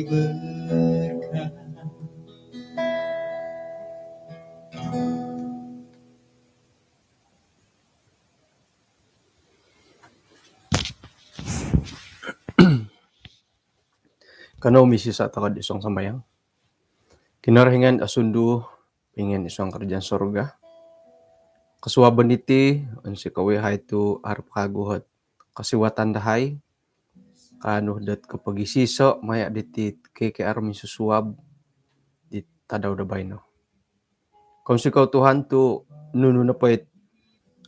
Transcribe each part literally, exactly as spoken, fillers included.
berkat. Kanou misisa' toko'd isuang sambayang. Kinorohingan asundu, pingin isuang karajaan sorga. Kosuabon iti, onsi kowi hai tu' arap kagu hot kosiwatan dahai, kaanu dot kopogisiso' maya' diti K K R minsusuab di tadau do baino. Kounsikou Tuhan tu' nunu nopo it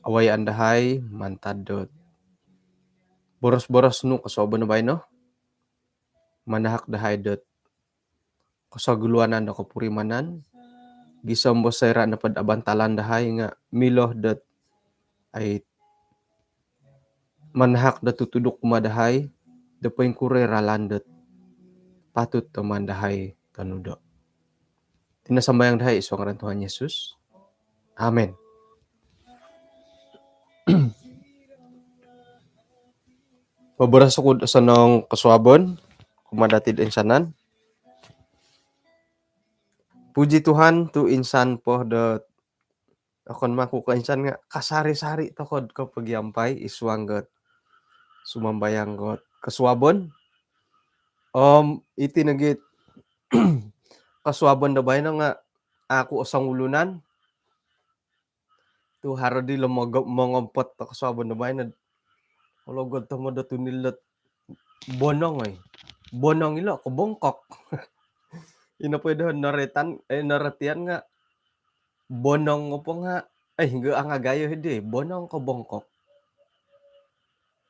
awayaan dahai mantad dot boros-boros nu kosuabon do baino, manahak dahai dot kosoguluanan do kopurimanan, gisom bo soira' nopod abantalan dahai nga' milo dot ai manahak do tutuduk kumaa dahai do poingkuro i ralan dot patut do maan dahai tonudo'. Iti no sambayang dahai isuang ngaran Tuhan Yesus. Amin. Poboros oku'd osonong kosuabon kumaa dati'd oinsanan. Puji Tuhan tu' insan po dot okon mangku ko insan nga' kasari-sari toko'd kopogiampai isuang got sumambayang got kosuabon. Om iti nogi' kosuabon do baino nga' aku osongulunan tu' haro dilo mogo- mongompot do kosuabon do baino. Ologod tomod do tunil dot bonong oi. Bonong ilo ko bongkok. Ino po i do noroitan, eh, norotian nga' bonong opo nga', eh, hinggo angagayo hidi, bonong ko bongkok.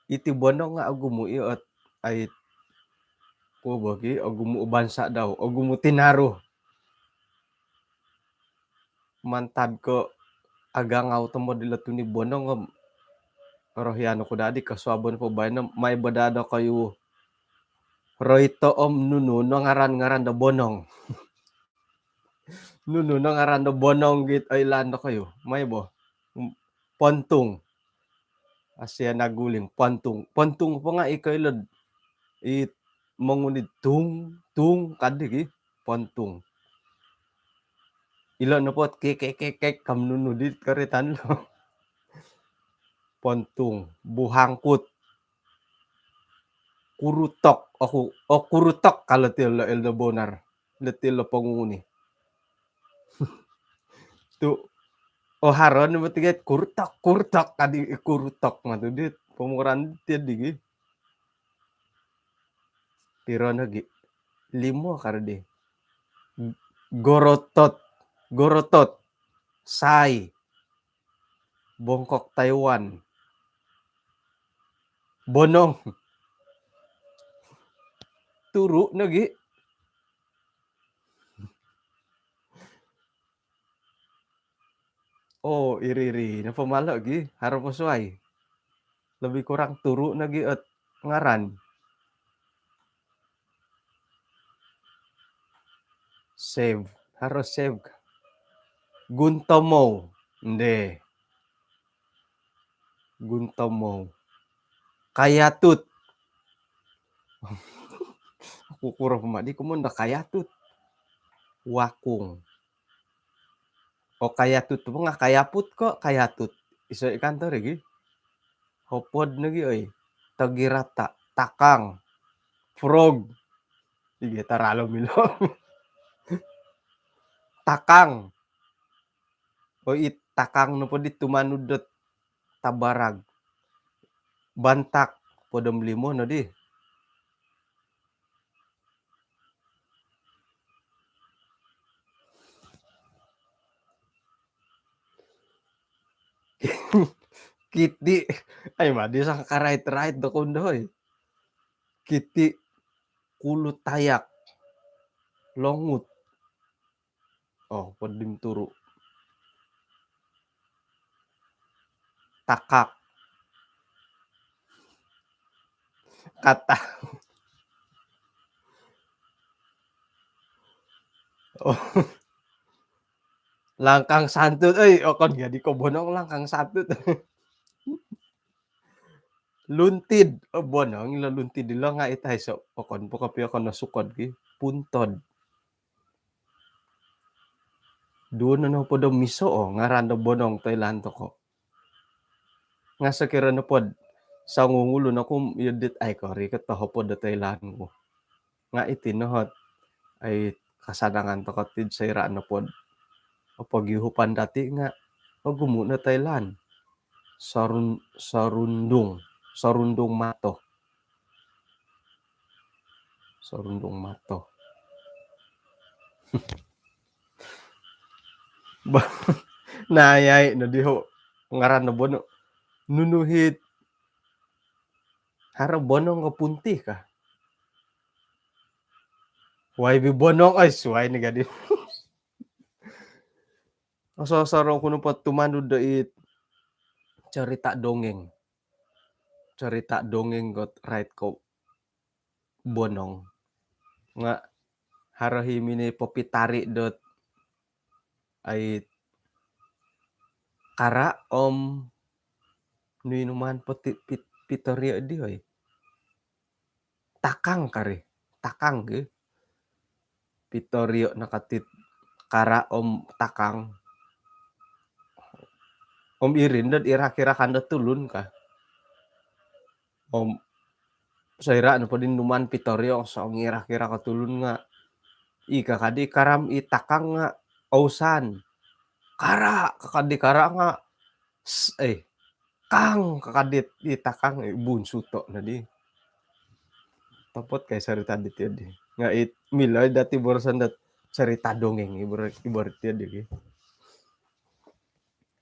Iti bonong nga' ogumu' i ot, ai, kuo bo gi, ogumu' o bansa' dau, ogumu' tinaru. Mantad ko agangau tomod ilo tuni bonong om orohian oku dadi kosuabon po baino, mai bo daa dokoyu roito' om nunu no ngaran-ngaran do bonong. Nunu no ngaran do bonong git oilaan dokoyu. Mai bo. Pontung. Asia naguling. Pontung. Pontung po nga' i koilo'd i monguni'd tung, tung, kadi gi. Pontung. Ilo nopo ot kek, kek, kek, kek, kam nunu dit karitan lo. Pontung. Buhangkut. Kurutok. Oku, oh, kurutok kalau ti ilo, ilo bonar. Ilo ti ilo pongunguni. Tu', oh, haro ni mati gai kurutok, kurutok, kadi kurutok matu dit. Pomogunan ti digi. Piro nogi? Limo karo di. Gorotot, gorotot. Sai. Bongkok Taiwan. Bonong. Turu' nogi. Oh, iri-iri. Napa malo' gi? Haro po suai. Lebih kurang turu' nogi ot ngaran. Save. Harus save. Guntomou. Nde. Guntomou. Kayatut. Aku kuro pama di kumon do kayatut. Wakung. O kayatut tu nga kayaput ko kayatut. Iso ikan to rigi. Hopod nogi oi. Togirata, takang, frog. Igi taralo milo. Takang. Oi, takang nopo di tumanud dot tabarag. Bantak, podom limo no di. Kiti, ai madi sang karait-rait do kondoi. Kiti, kulu tayak, longut. Oh, podim turu. Takak. Kata. Oh. Langkang santut. Oi, okon jadi ko bonong langkang santut. Luntid. Oh, bonong ilo luntid ilo nga' it aiso'. Okon po kopio ko nosukod ki. Puntod. Duo no nohopod om iso' o ngaran do bonong toilaan toko'. Nga' sokiro nopod songungulun oku iyo dit ai korikot do hopod do toilaan ku. Nga' iti no ot ai kasanangan toko' tid soira' nopod opogiuhupan dati' nga' ogumu' no toilaan. Sorun-, sorundung, sorundung mato. Sorundung mato. Ba, nayai no diho' ngaran no bonong. Nunu hit haro bonong ko puntih ka. Wai bi bonong, ai suai ni gadi. Oso-osorou ku nopo tumanud do it cerita dongeng. Cerita dongeng got rait ko bonong. Nga' haro hi mini popitari dot ai kara' om nu inuman poti-, pit-, pitorio di, oi. Takang kari. Takang gi. Pitorio nakatit kara' om takang. Om iri ndod irak-irakan do tulun ka. Om soira' nopo di numan pitorio songirak-irak o tulun nga' i kakadi karam i takang nga' ousan. Kara', kakadi kara' nga' s-, eh, kang kakadi i takang, eh, bunsuto' nodi. Topot kai sarita diti di. Nga' it milo dati boroson dot sarita dongeng ibarat, ibarat ti di ki.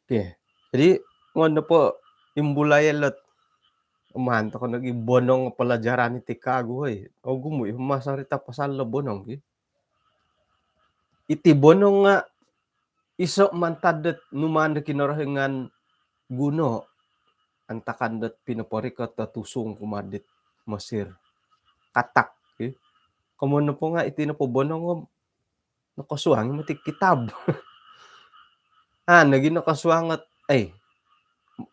Okey. Jadi, ngon nopo imbulai lot maan toko' nogi bonong pelajaran iti kagu, hoi. Ogumu' i masarita pasal lo bonong ki. Iti bonong nga' iso' mantad dot numaan do Kinorohingan guno antakan dot pinoporikot do tusung kumaa dit Mesir. Katak ki. Komoyon nopo nga' iti nopo bonong om nokosuang moti kitab. Ah, nogi nokosuang ot, eh.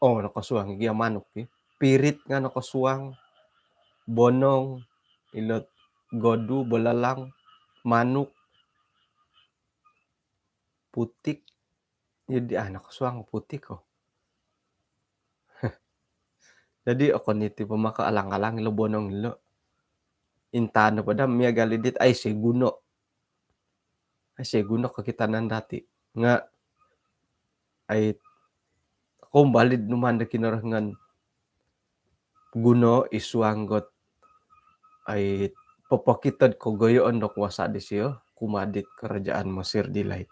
Oh, nokosuang gia manuk ki. Pirit nga' nokosuang, bonong, ilot godu, belalang, manuk, putik. Jadi, ah, nokosuang putik ko. Jadi, okon iti po maka alang-alang ilo bonong ilo. Intaan nopo daa miagal i dit aiso guno. Aiso guno kokitanan dati'. Nga' ai kombali numaan do Kinorohingan guno i suang got ai popokito do kogoyoon do kuasa disio kumaa dit kerajaan Mesir di laid.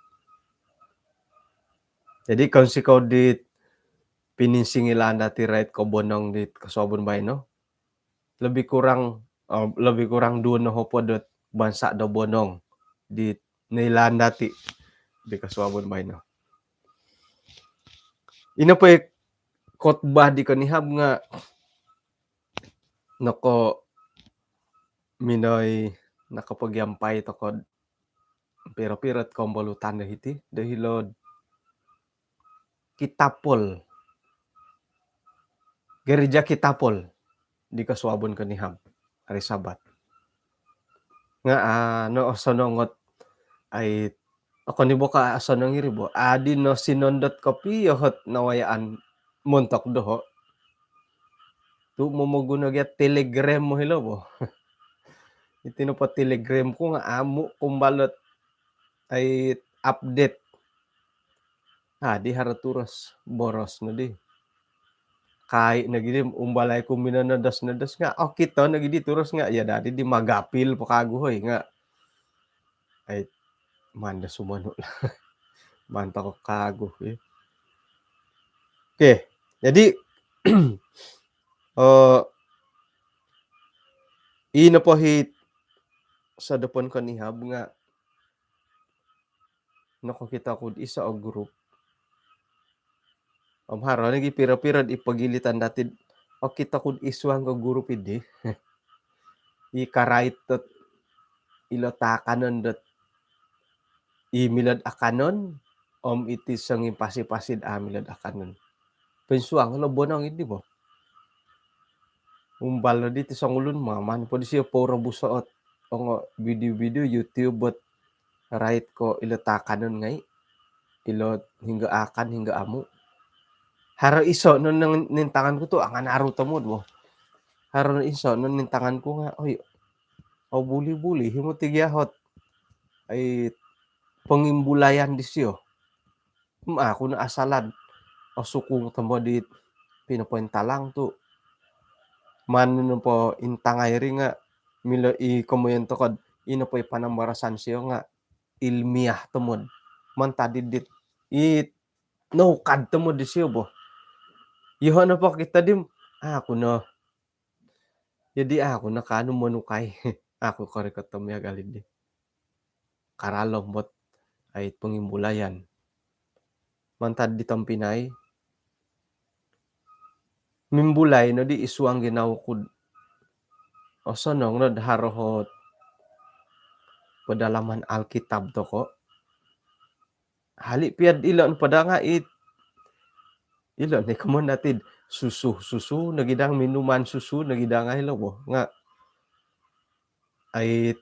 Jadi, kounsikou dit pininsingilaan dati rait ko bonong dit kosuabon baino. Lebih kurang, eh, lebih kurang duo nohopod dot bansa' do bonong di noilaan dati di kosuabon baino. Ino po i khotbah di konihab nga' noko minoi nakapagiampai toko' piro-piro kombolutan do hiti, do hilo'd Kitapol. Gereja Kitapol di kosuabon konihab, hari Sabat. Nga', ah, no osonong ot ai, okon i bo ka osonong iri bo. Adi no sinondot kopio ot nawayaan montok doho'. Tu' momoguno gia Telegram mo hilo bo. Iti nopo Telegram ku nga' amu' kumbalot ai update. Ah, di haro turos boros nodi. Kai nogi di umbalai ku minonodos-nodos nga' okito nogi di turos nga' ya dadi di magapil po kagu hoi nga' ai, maan do sumonu lah. Maan toko' kagu, ya. Okey, jadi, eh, ino po hi sodopon konihab nga' nokokito ku'd iso o grup. Om haro nogi piro-piro di pogilitan dati'd okito ku'd i suang ko grup iddi. I karait dot ilo taakanon dot i milo'd akanon, om iti songimpasi-pasi'd a' milo'd akanon. Poinsuang ilo bonong iddi bo. Umbal no diti songulun, maman po disio poro busoot ongo video-video YouTube bot rait ko ilo taakanon ngai, ilo hinggo akan hinggo amu. Haro iso no nang nintangan ku tu angan aru tomod bo. Haro iso no nintangan ku nga, oi, au buli-buli himo tigiahot ai pengimbulayan disio. Aku no asalad osukung tomod di pinopointalang tu. Manu nopo intangai ri nga milo i komoyon tokod ino po i panambarasan sio nga ilmiah tomod. Mantad di dit i noukad tomod disio bo. Yoho nopo kita dim, aku no. Jadi aku no kaanu monukai. Aku korikot miagal di karalom bot ai pengimbulayan. Mantad di tompinai, mimbulai no di isuang ginawo kud osonong no daharohot pedalaman Alkitab toko. Hali piad ilo no pada nga it ilo ni komon datid susu, susu nagidang minuman susu nagidang ai lo bo nga ai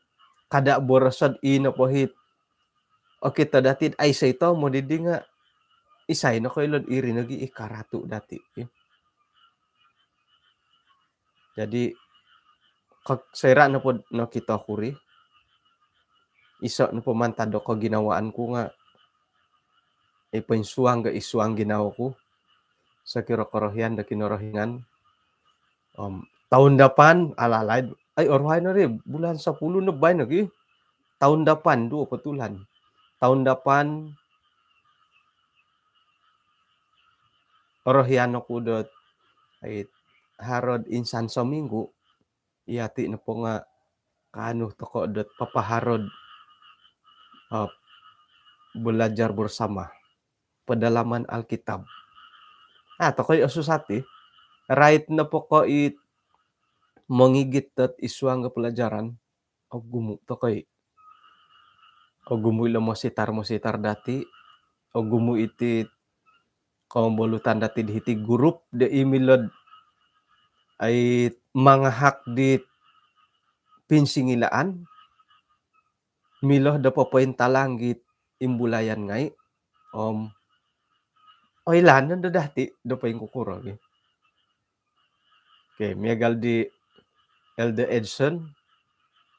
kada borosod ino pohit. Oke, tadati ai sai to mo didi nga isai no koilod iri nogi i karatu dati. Jadi kak saira nopo no kita kuri iso nopo mantad do koginawaan ku nga ipoinsuang ga isuang ginawo ku. Sakiro korohian do Kinorohingan. Om tahun dapan alalai ai oruhai no ri bulan sepuluh no bai nogi. Tahun dapan duo potulan. Tahun dapan orohian oku dot ai harod insan seminggu. Iya ti nopo nga kaanu toko dot papaharod uh, belajar bersama pedalaman Alkitab. Ah, tokoi osusati rait nopo ko it mongigit dot isuang ga pelajaran. Ogumu tokoi. Ogumu ilo mositar-mositar dati. Ogumu iti kombolutan dati di hiti grup de imilod ai mangahak di pinsingilaan milo do popointalang git imbulayan ngai. Om oilaan do dati do poingkukuro gi. Oke, miagal di Elder Edson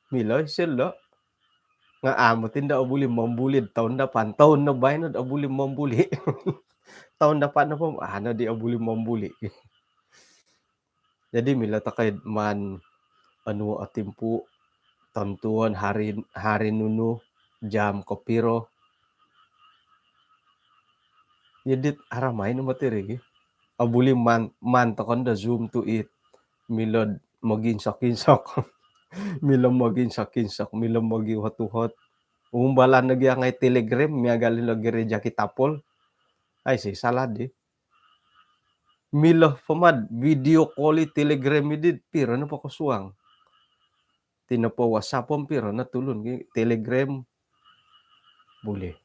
milo isilo nga amu tinda obuli mombuli tahun dapan, tahun no baino obuli mombuli. Tahun dapan apa ano di obuli mombuli. Jadi milo takai man anu atimpu tontuon hari hari nunu jam kopiro. Jadi aramai no mati rigi. Obuli man man tokon do Zoom tu it milo moginsok-insok. Milo moginsok-insok, milo mogiuhot-uhot. Umbalan lagi angai Telegram miagal lo gereja Kitapol. Ai si salah di. Milo pemad video call Telegram ini piro no pokosuang. Tinopo WhatsApp om piro no tulun ki Telegram. Boleh.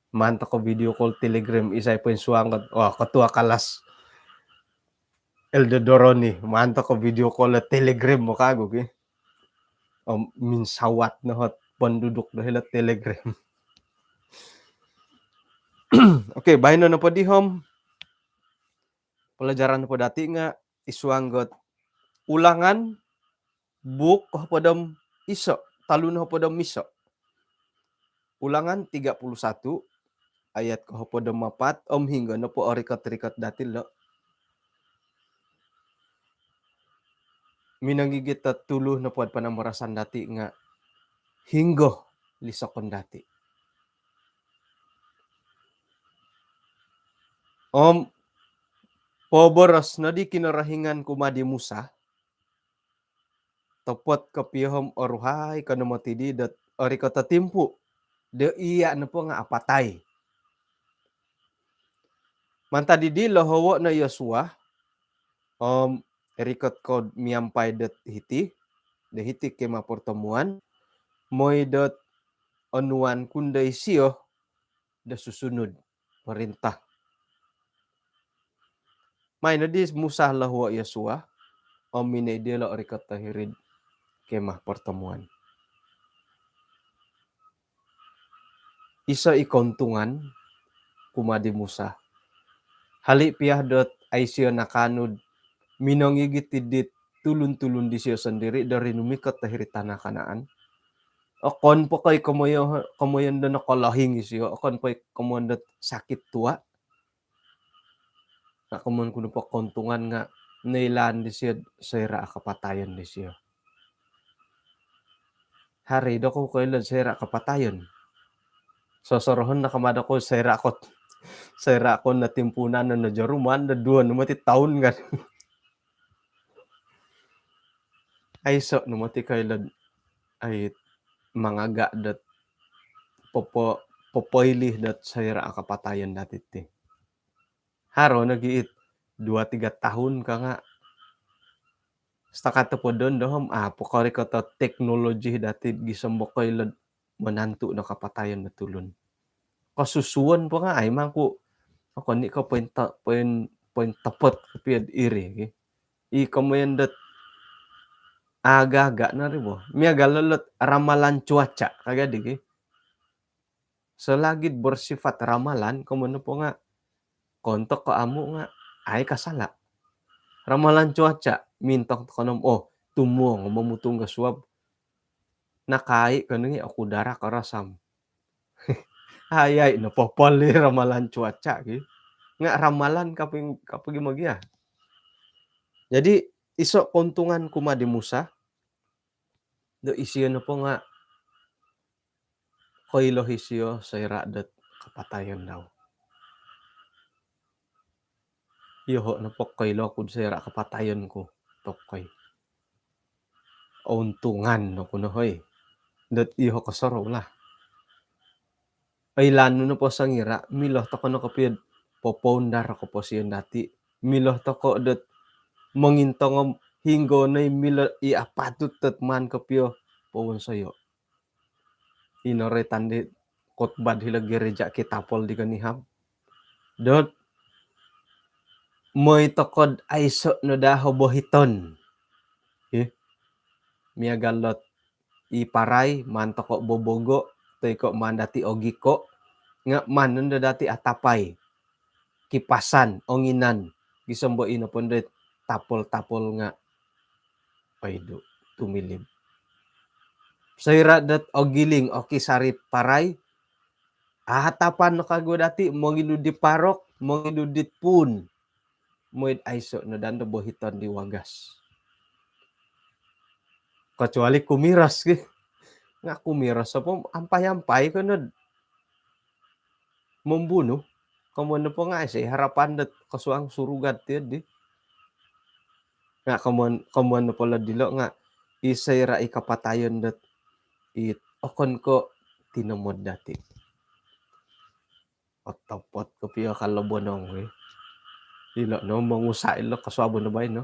Mantap ko video call Telegram isai pun suang kot. Wah, ketua kelas Elder Doroni, mantap ko video call Telegram mo kagu ki. Om minsawat no hot penduduk do hilo Telegram. Oke, baino nopo di hom. Pelajaran nopo dati nga isuang got Ulangan buk kohopod om iso, talun hopod om iso. Ulangan tiga puluh satu ayat kohopod om apat om hinggo nopo orikot-rikot dati lo. Minongigit do tulu nopo panambarasan dati nga hinggo lisokon dati. Om poboros no di Kinorohingan kumaa di Musa, topot kopio hom oruhai ko no moti di dot orikot o timpu do iya nopo nga apatai. Mantad di di lohowo no Yosua om rikot ko miampai dot hiti do hiti kemah pertemuan moi dot onuan ku ndo isio do susunud perintah. Mai no di Musa lohowo Yosua om minoi diolo' rikot do hiri'd kemah pertemuan. Iso' i kountungan kumaa di Musa. Hali' piya dot ai siyo nakaanu'd minongigit id dit tulun-tulun disiyo sondiri' do rinumikot do hiri'd tana' Kanaan. Okon po ko' i komoyo-, komoyon do nokolohing isiyo, okon po i komoyon dot sakit tua'. Nga' komoyon ku nopo kountungan nga' noilaan disiyo'd soira' o kapatayon disiyo. Haro i' dokou koilo'd soira' o kapatayon. Sosorohon no kama dokou soira' ko, soira' ko notimpuunan no nojoruman do duo no moti toun kan. Aiso' no moti koilo'd ai mangaga' dot popo-, popoilih dot soira' o kapatayon dati' ti. Haro nogi it dua tiga tahun ka nga' setakat topodon doho' om a' po korikot o teknologi dati' gisom bo koilo'd monontu' no kapatayon do tulun. Kosusuon po nga' ai mangku okon i' ko' poin to-, poin, poin topot kopio'd iri ki. I komoyon dot aga-aga' no ri bo. Miagal lo' lot ramalan cuaca ka gaddi ki. Selagi'd bersifat ramalan, komoyon nopo nga' kontok ko amu' nga' ai kasala'. Ramalan cuaca, mintong toko no om, oh, tumuong, momutung ga suab. Nakai' ko nongi' oku darak orasam. Ai, ai, nopopoli ramalan cuaca ki. Nga' ramalan kapi-, kapagi mogia. Jadi, iso' kountungan kumaa di Musa, do isiyo nopo nga' koilo isiyo soira' dot kapatayon dau. Iyoho' nopo koilo ku'd soira' kapatayon ku tokoi. Ountungan oku no hoi. Dot iyoho' kosorou lah. Oilaan nu nopo songira', milo toko' no kopio'd popoundar o koposion dati'. Milo toko' dot mongintong om hinonggo no i milo i apatut dot maan kopio powonsoyo'. Ino roitan di khotbah hilo gereja Kitapol di konihab. Dot moi toko'd aiso' no daa o bohiton. Ih. Miagal dot i parai, maan toko' bobogo', toi ko' maan dati' ogiko', nga' maan nondo dati' atapai, kipasan, onginan, gisom bo ino pondo it tapol-tapol nga' oidu', tumilib. Soira' dot ogiling, okisar i parai, atapan no kagu dati', mongidu di parok, mongidu dit puun. Moi'd aiso' no daa do bohiton di wagas. Kecuali kumiros ki. Nga' kumiros opo, ampai-ampai ko nod mombunu. Komoyon nopo nga' aiso' i harapan dot kosuang suruga'd tiyo'ddi. Nga' komoyon, komoyon nopo lo dilo' nga' i soira' i kapatayon dot it okon ko' tinomod dati'. Otopot kopio ka lo bonong wi. Ilo' no mongusa' ilo' kosuabon do baino.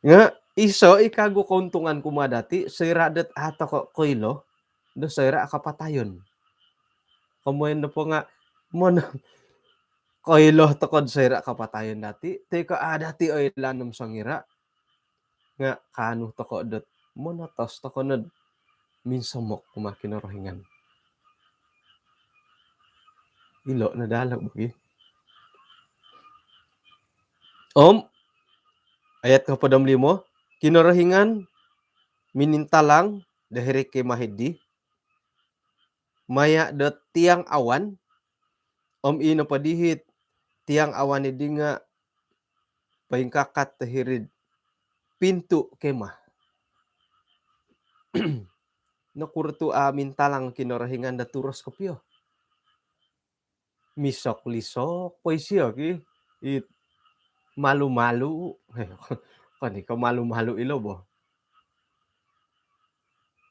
Nga' iso' i kagu kountungan kumaa dati', soira' dot a' toko' koilo do soira' o kapatayon. Komoyon nopo nga' mon koilo toko'd soira' o kapatayon dati', toi ko' a' dati' oilaan om songira', nga' kaanu toko' dot monotos toko' nod minsomok kumaa Kinorohingan. Ilo' no daa lo' bagi. Om ayat kohopod om limo, Kinorohingan minintalang do hiri'd kemah iddi maya' dot tiang awan, om ii nopo dihit tiang awan iddi nga' poingkakat do hiri'd pintu' kemah. Nokuro tu' a' mintalang Kinorohingan do turos kopio? Misok-lisok po isio ki, it malu-malu. Okon i' ko' malu-malu ilo' bo.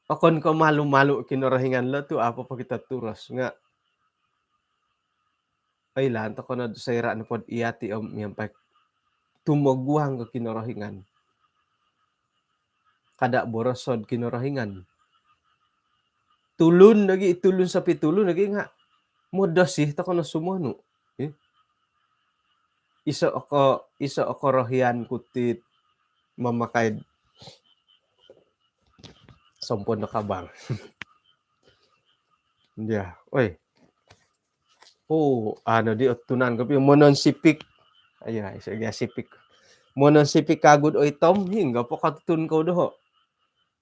Okon ko' malu-malu Kinorohingan lo' tu' a' po pokito turos nga' oilaan toko' nod soira' nopod iyati' om miampai tumoguang ko Kinorohingan. Kada' boroso'd Kinorohingan. Tulun lagi, tulun sopi tulun lagi nga' modosi toko' no sumonu'. Eh? iso oko, iso oko rohian ku ti mamakai sompon do kabang. Ya, oi. Oh, ano di otunan kopi monon sipik. Ayo, iso gia sipik. Monon sipik kagud oi tom, hinggo po kotutun kou doho.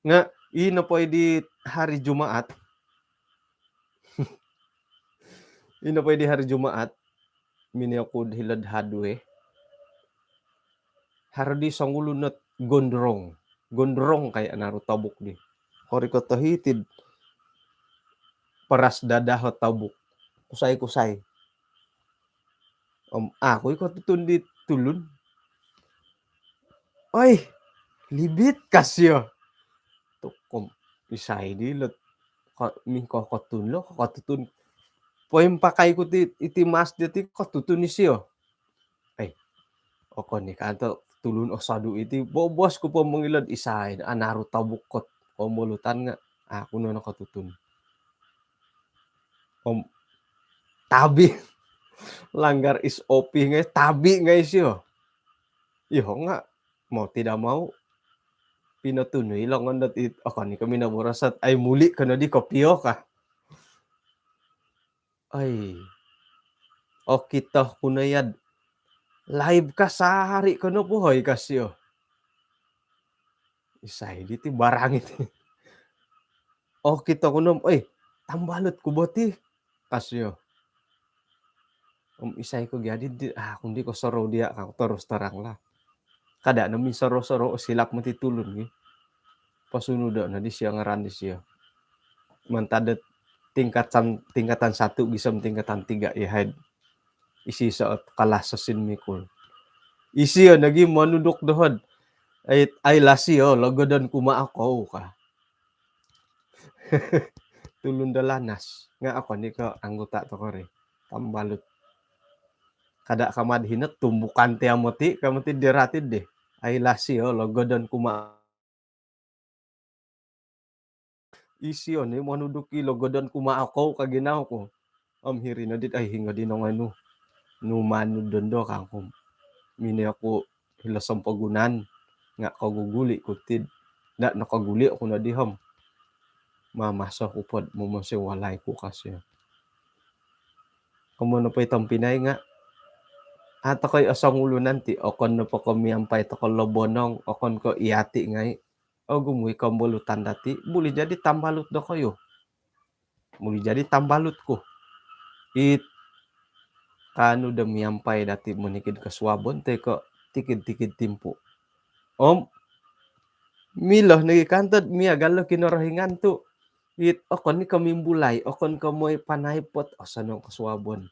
Nga, ino po di hari Jumaat. Ino po di hari Jumaat. Mini oku hilo'd hardware. Haro di songulun ot gondrong. Gondrong kai anaru tobuk di. Korikot o hiti'd paras dada o tobuk. Kusai-kusai. Om aku i kotutun di tulun. Oi, libit kasio. Tukom isai di lot mingko kotun lo, kotutun. Poimpakai ku ti iti mas dia ti kotutun isio. Ai, okon ni kanto tulun osodu iti, bobos ku po mongilo'd isai, anaru tobuk kot kombolutan nga, aku no nokotutun. Om, tabi, langgar SOP ngai, tabi ngai sio. Iho nga, mau tidak mau, pinotunu i longon dot it, okon ni ko minoboros ot, ai muli kono di kopio ka. Ai. Okito ku no yad. Live kasari kono po hoi kasio. Isai diti barang iti. Okito ku no, oi, tambalut ku boti. Kasio. Om isai ko gia di, ah, aku ndi ko sorou dia, aku terus terang lah. Kada no minsorou-sorou, silap moti tulun gi. Posunudo no disio ngaran disio. Mantad tingkatan, tingkatan satu gisom tingkatan tiga i haid. Isi saat kelas sesin mikul. Isio nogi monuduk dohod. Ai, ai lasio, logodon kuma okou ka. Tulun do lanas. Nga okon ni ko anggota toko ri. Tambalut. Kada kamad hinot tumbukan ti amoti, kamoti dirati di. Ai lasio, logodon kuma. Isio ni monuduk i logodon kuma okou ka ginawo ku. Om hiri no dit, ai hingo di nongoi nu. Nu manud dondo kangku. Mini oku hilo sompogunan. Nga koguguli ku tid. Da nokoguli oku no di om. Mamaso ku pod momonsoi walai ku kasio. Komo nopo i tompinai nga. A toko i osongulunan ti, okon nopo ko miampai toko lobonong, okon ko iati ngai. Ogumu i kombolutan dati, buli jadi tambalut dokoyu. Buli jadi tambalut ku. It kanu do miampai dati monikid kosuabon toi ko tikid-tikid timpu. Om milo nogi kantod miagal do Kinorohingan tu. It okon ni ko mimbulai, okon ko moi panaipot, osonong kosuabon.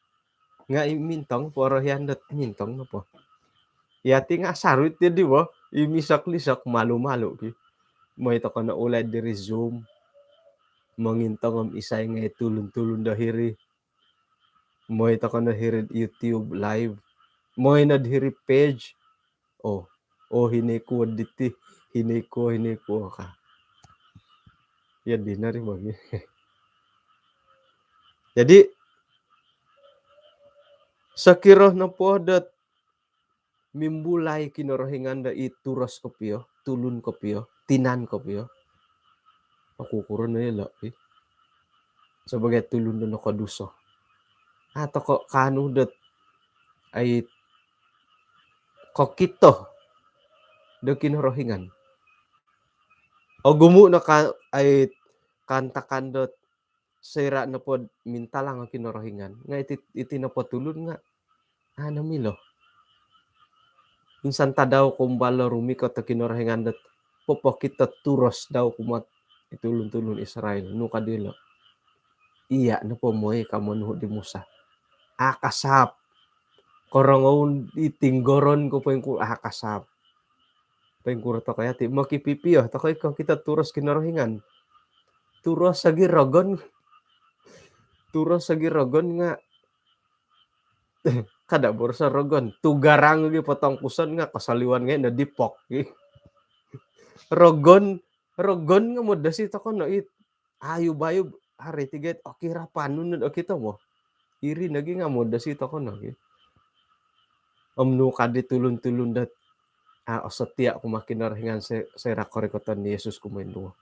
Nga i mintong po rohian dot mintong nopo. Iati nga saruit dia di bo, i misok-lisok malu-malu ki. Moi toko no ulai diri Zoom. Mongintong om isai ngai tulun-tulun do hiri. Moi toko no hiri YouTube live. Moi no hiri page. Oh, oh, hini kuo diti, hini kuo, hini kuo ka. Ya, dina ri bagi. Jadi, sokiro nopo dot mimbulai Kinorohingan do i turos kopio, tulun kopio, tinan kopio. Aku kuro no ilo, eh. Sebagai tulun do nokoduso. A toko kanu dot ai kokito do Kinorohingan. Ogumu no ka ai kantakan dot soira nopo mintalang o Kinorohingan. Nga iti, iti nopo tulun nga. Ano milo. Insan tadau kumbalo rumikot o Kinorohingan dot popokito turos dau kumat i tulun-tulun Israel. Nu ka dilo. Iya nopo moi ka monuhu di Musa. Akasap. Korongou i tinggoron ko poingku akasap. Poingkuro toko yati, mokipipio toko i kokito turos Kinorohingan. Turos lagi rogon. Turos lagi rogon nga. Kada boroso rogon. Tugarang lagi potongkuson nga kosoliwan ngai no dipok. Rogon, rogon nga modosi toko no it. Ayub-ayub hari tiga it, oki rapanun, oki tomo. Iri nogi nga modosi toko no gi. Om nu kadi tulun-tulun dot a' osotia' kumaa Kinorohingan se-, soira' korikoton di Yesus kumoinduo.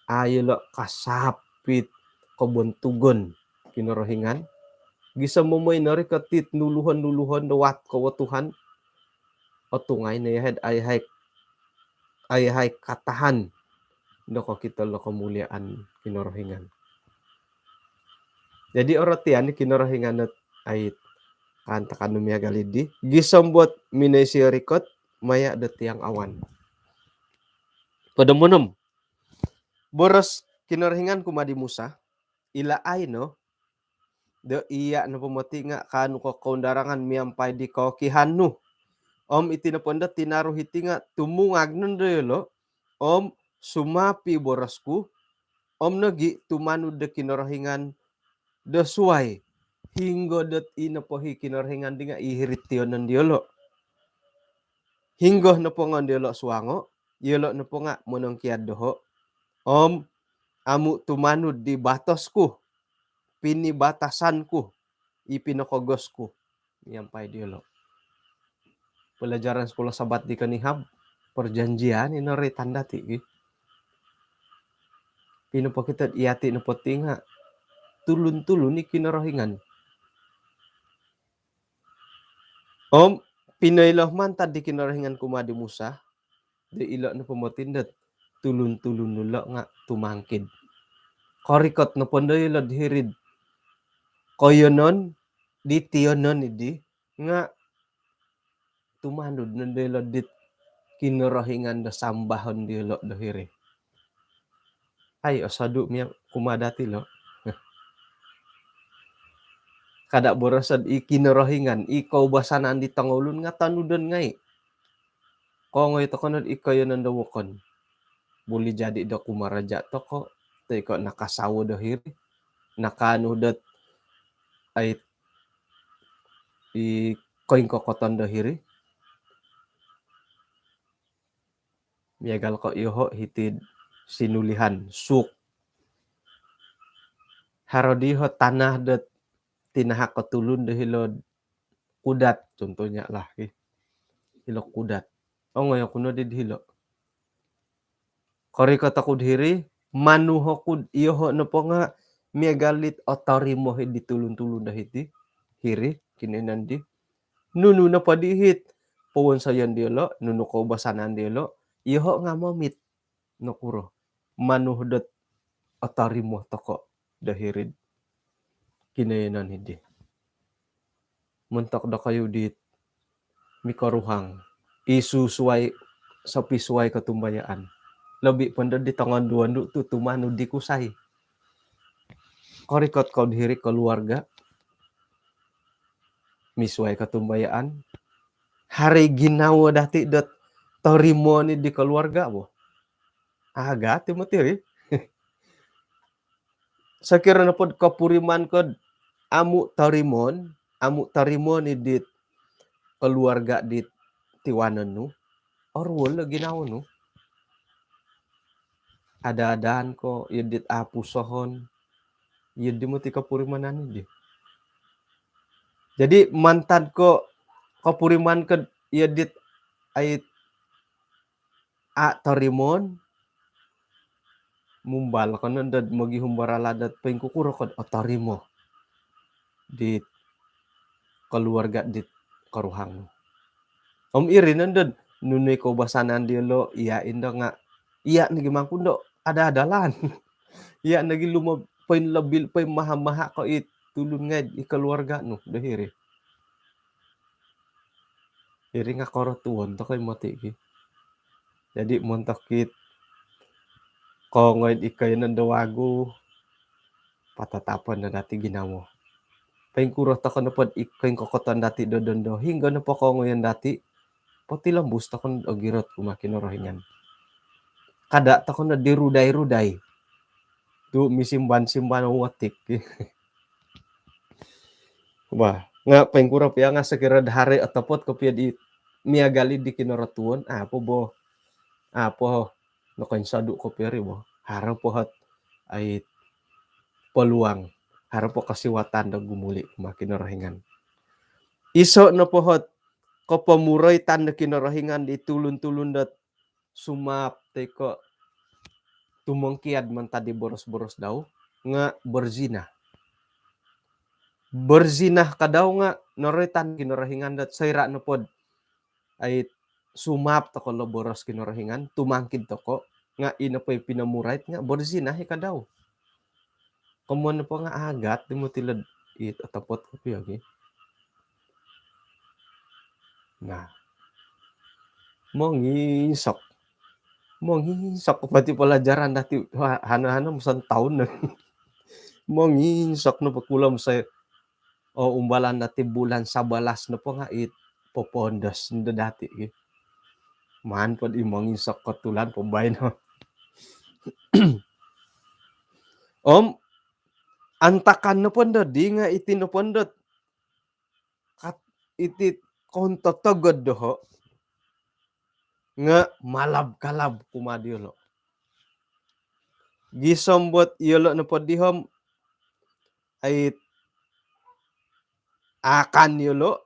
A' iyolo' kasaap it kobontugon Kinorohingan. Gisom momoinorikot it nuluhon-nuluhon do wat ko wo Tuhan. Otungai no yahai'd ai hai, ai hai katahan do kokito lo komuliaan Kinorohingan. Jadi orotian i Kinorohingan ot ai kaantakan nu miagal iddi, gisom bot minoi siyo rikot maya' do tiang awan. Podomonom, boros Kinorohingan kumaa di Musa, ilaai no do iya' nopo moti nga' kaanu ko koundarangan miampai di kokihan nu. Om iti nopo ndo tinaru hiti nga' tumungag nondo yolo', om sumapi boros ku, om nogi' tumanud do kinorohingan do suwai. Hinggo dot i nopo hi kinorohingan di nga' i hiri'd tiyonon diyolo'. Hinggo nopo ngon diyolo' suwango', iyolo' nopo nga' monongkiad doho'. Om amu' tumanud di batos ku, pinibatasan ku, i pinokogos ku miampai diyolo'. Pelajaran Sekolah Sabat di konihab, perjanjian ino ri tanda ti gi. Pinopokito iyati' nopo ti nga' tulun-tulun i kinorohingan. Om pinoilo mantad di Kinorohingan kumaa di Musa, di ilo' nopo moti ndot tulun-tulun nu lo' nga' tumangkid. Korikot nopo ndo ilo'd hiri'd koiyonon di tiyonon iddi nga' tumanud nondo ilo' dit kinorohingan do sambahon diyolo' do hiri. Ai, osodu' miya' kumaa dati' lo'. Kada' boroso'd i kinorohingan, i koubasanan di tongoulun nga' tonudon ngai'. Kongoi toko' nod i koiyonon do wokon. Buli jadi do kumaraja' toko', toi ko' nakasawo do hiri, nakaanu dot ai i koingkokoton do hiri. Miagal ko' iyoho' hiti'd Sinulihan, Suuk. Haro diho' tanah dot tinahak ko tulun do hilo'd Kudat, contohnya lah, ih. Hilo' Kudat. Ongoi oku noddi'd hilo'. Korikot oku'd hiri, manu oku'd iyoho' nopo nga' miagal dit otorimo hi di tulun-tulun do hiti, hiri, kinoiyonon di. Nunu nopo di hit powonsoyon diyolo', nunu koubasanan diyolo', iyoho' nga' momit nokuro. Manu dot otorimo toko' do hiri'd kinoiyonon iddi. Montok dokoyu dit mikoruhang, i susuwai, sopisuwai kotumbayaan. Lobi' pondo di tongondu-ondu tu' tumanud di kusai. Korikot kou'd hiri koluarga', misuwai kotumbayaan. Haro i ginawo dati' dot torimoon i di koluarga' bo. Aga' ti moti ri. Sokiro nopod kopuriman ko'd amu' torimoon, amu' torimoon i dit koluarga' dit tiwanon nu, oruol o ginawo nu. Ada-adaan ko, iyo dit a' pusohon, iyo di moti kopurimanan i di. Jadi mantad ko kopuriman ko'd iyo dit ai a' torimoon, mumbal ko nondo'd mogihum do ralan dot poingkukuro ko'd otorimo dit koluarga' dit koruhang nu. Om iri nondo'd nunu i koubasanan diyolo', iya' indo nga' iya' nogi mangku ndo ada-ada lan. Iya' nogi lumo poinlobi-, poinmaha-maha ko i tulun ngai'd i koluarga' nu do hiri. Iri nga' korotuon toko' i moti' ki. Jadi montok it kongoi'd i koiyonon do wagu, patatapon no dati' ginawo. Poingkuro toko' nopod i koingkokoton dati' do dondo, hinggo nopo kongoyon dati', potilombus toko' nod ogirot kumaa Kinorohingan. Kada' toko' nod dirudai-rudai tu' misimban-simban wotik. Wah, nga' poingkuro piya nga' sokiro'd haro i otopot kopio'd i miagal i di kinorotuon, a' po bo, a' po nokoinsodu' kopio ri bo. Haro po hot ai peluang, haro po kosiwatan do gumuli' kumaa Kinorohingan. Iso' nopo hot kopomoroitan do Kinorohingan di tulun-tulun dot sumaap toi ko tumongkiad mantad di boros-boros dau nga berzina. Berzina ka dau nga noroitan Kinorohingan dot soira nopod ai sumaap toko lo boros Kinorohingan, tumongkiad toko nga ino po i pinomurait nga berzina i ka dau. Komoyon nopo nga agat di moti lo it otopot kopio gi. Nah. Monginsok. Monginsok kopio ti pelajaran dati hana-hana musan taun. Monginsok nopo kulo musai o umbalan dati bulan sabalas nopo nga it popondos ndo dati gi. Maan pod i monginsok kotulan po baino. Om antakan nopo ndo di nga iti nopo ndo kat iti kontotogod doho nga malab-kalab kumaa diolo. Gisom bot iolo nopo di om ai akan iolo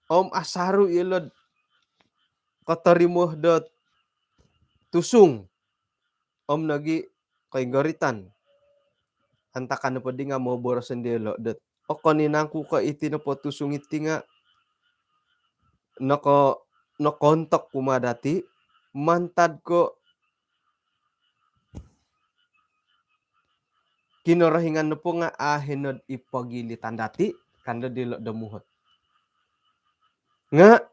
om asaru iolo kotorimo dot tusung om nogi koinggoritan. Antakan nopo di nga moboros ndo diolo dot okon i nangku ko iti nopo tusung iti nga noko nokoontok kumaa dati mantad ko Kinorohingan nopo nga ahinod i pogilitan dati kando diolo do muhot. Nga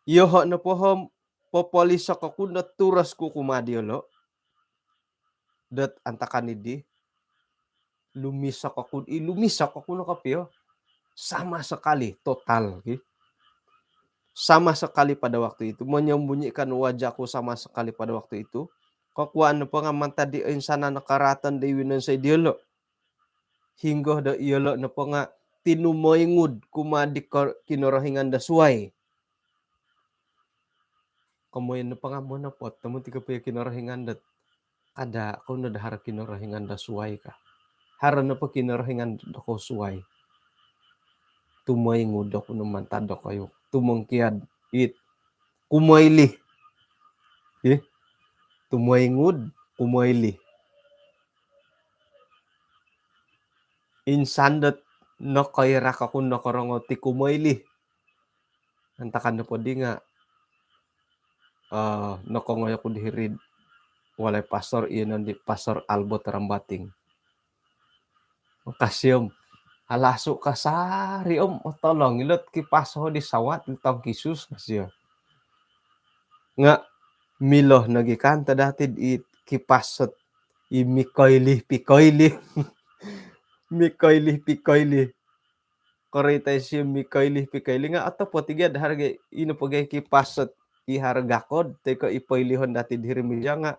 iyoho nopo om popolisok oku no turos ku kumaa diolo dot antakan idi lumisok oku i lumisok oku no kopio sama sekali total ki. Sama sekali pada waktu itu menyembunyikan wajahku sama sekali pada waktu itu. Kokuaan nopo nga mantad di insanan no karatan di winonsoi diolo hinggo do iolo nopo nga tinumoingud kumaa di Kinorohingan do suai. Komoyon nopo nga monopot tomod ti kopio Kinorohingan dot kada kou no do haro Kinorohingan do suai ka. Haro nopo Kinorohingan do kou suai tumoingud oku no mantad dokoyu tumongkiad it kumoilih. Ih, tumoingud kumoilih. Insan dot nokoirak oku nokorongou ti kumoilih. Antakan nopo di nga nokongoi oku di hiri'd walai pastor, iyo nondi Pastor Albert Rambating. Makasi om alasu kasari om otolong ilot kipas ho di sawat di tongkisus kasio. Nga milo nogi kan tadati i kipas sot i mikoilih pikoilih. Mikoilih pikoilih. Koritai sio mikoilih pikoilih nga otopot i gia do harga ino po gia kipas sot i harga kod toi ko i poilihon dati diri mija nga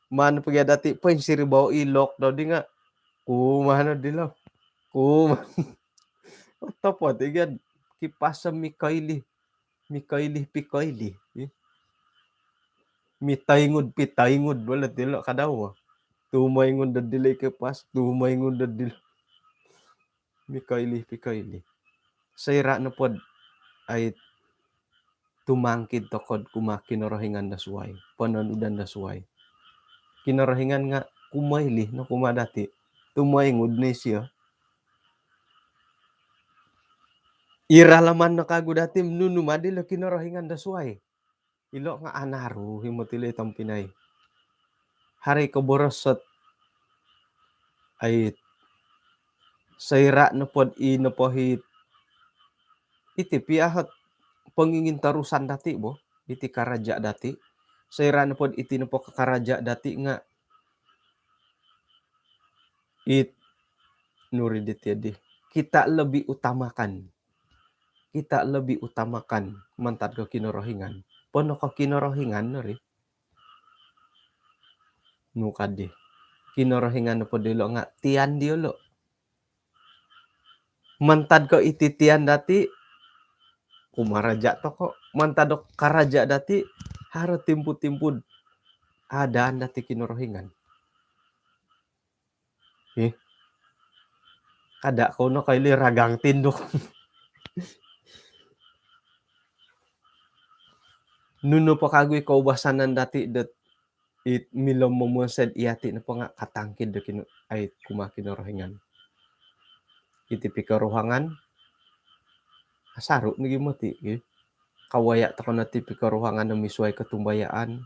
maan po gia dati poinsiri bau ilok do di nga kumaa no dilo. Kumaa. Otopot i gia kipas sot mikoilih. Mikoilih pikoilih. Mitoingud pitoingud bolo dilo kadau. Tumoingud do dilo i kipas, tumoingud do dilo. Mikoilih pikoilih. Soira nopod ai tumongkiad tokod kumaa Kinorohingan do suai, pononudan do suai. Kinorohingan nga kumoilih no kumaa dati. Tumoingud no isio. Ira laman no kagu dati nunu madi lo Kinorohingan do suai. Ilo nga anaru himo tilo i tompinai. Hari koboros sot ai soira nopod i nopo hit iti pia hot pongingin torusan dati bo iti karaja dati. Soira nopod iti nopo karaja dati nga it nuri diti di kita lebih utamakan kita lebih utamakan mantad ko Kinorohingan. Pono ko Kinorohingan nori. Nu kadi. Kinorohingan nopo dilo nga tian diolo. Mantad ko iti tian dati kumaraja toko. Mantad do karaja dati haro timpu-timpu adaan dati Kinorohingan. Ih. Kada kou no kaili ragang tinduk. Nunu po kagu i koubasanan dati dot it milo momonsoi iyati nopo nga katangkid do kino, ai, kumaa Kinorohingan. Iti pikoruhangan, asaru nogi moti, gi. Kawaya tokou no ti pikoruhangan do misuai kotumbayaan.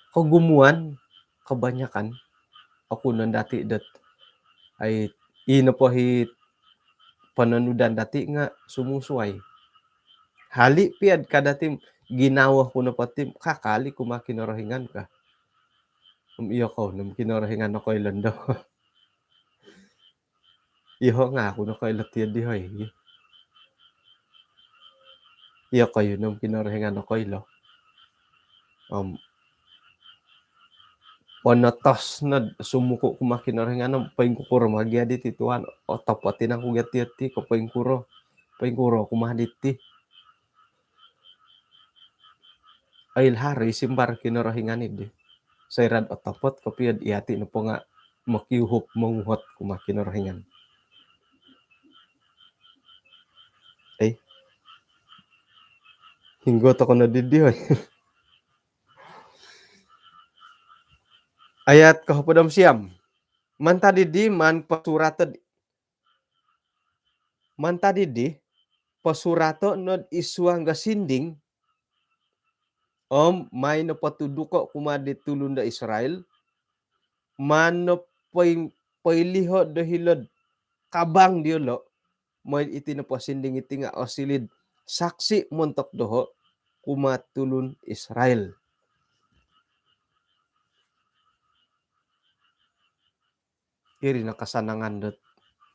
Kogumuan, kebanyakan, oku non dati dot, ai, i nopo hi pononudan dati nga sumusuai. Hali piad kada ti ginawo ku nopo ti kakal i kumaa Kinorohingan ka. Om iyokou nom Kinorohingan nokoilo ndo. Iyoho nga aku nokoilo tiyo di hoi. Iyokoyu nom Kinorohingan nokoilo. Om ponotos nod sumuku kumaa Kinorohingan om poingkukuro ma gia diti Tuhan, otopot i nangku gia tiyo ti ko poingkuro, poingkuro kumaa diti. Oilaan i simbar Kinorohingan i di. Soira dot otopot kopio iyati nopo nga mokiuhup monguhot kumaa Kinorohingan. Ai. Hinggo tokou no didi, oi. Ayat kohopod om siam. Mantad didi maan posurato, mantad didi posurato nod id suang do sinding, om maan no potuduko kumaa di tulun do Israel, maan no poi-, poiliho do hilo'd kabang diolo, moi iti nopo sinding iti nga osiliu'd saksi montok doho kumaa tulun Israel. Iri no kasanangan dot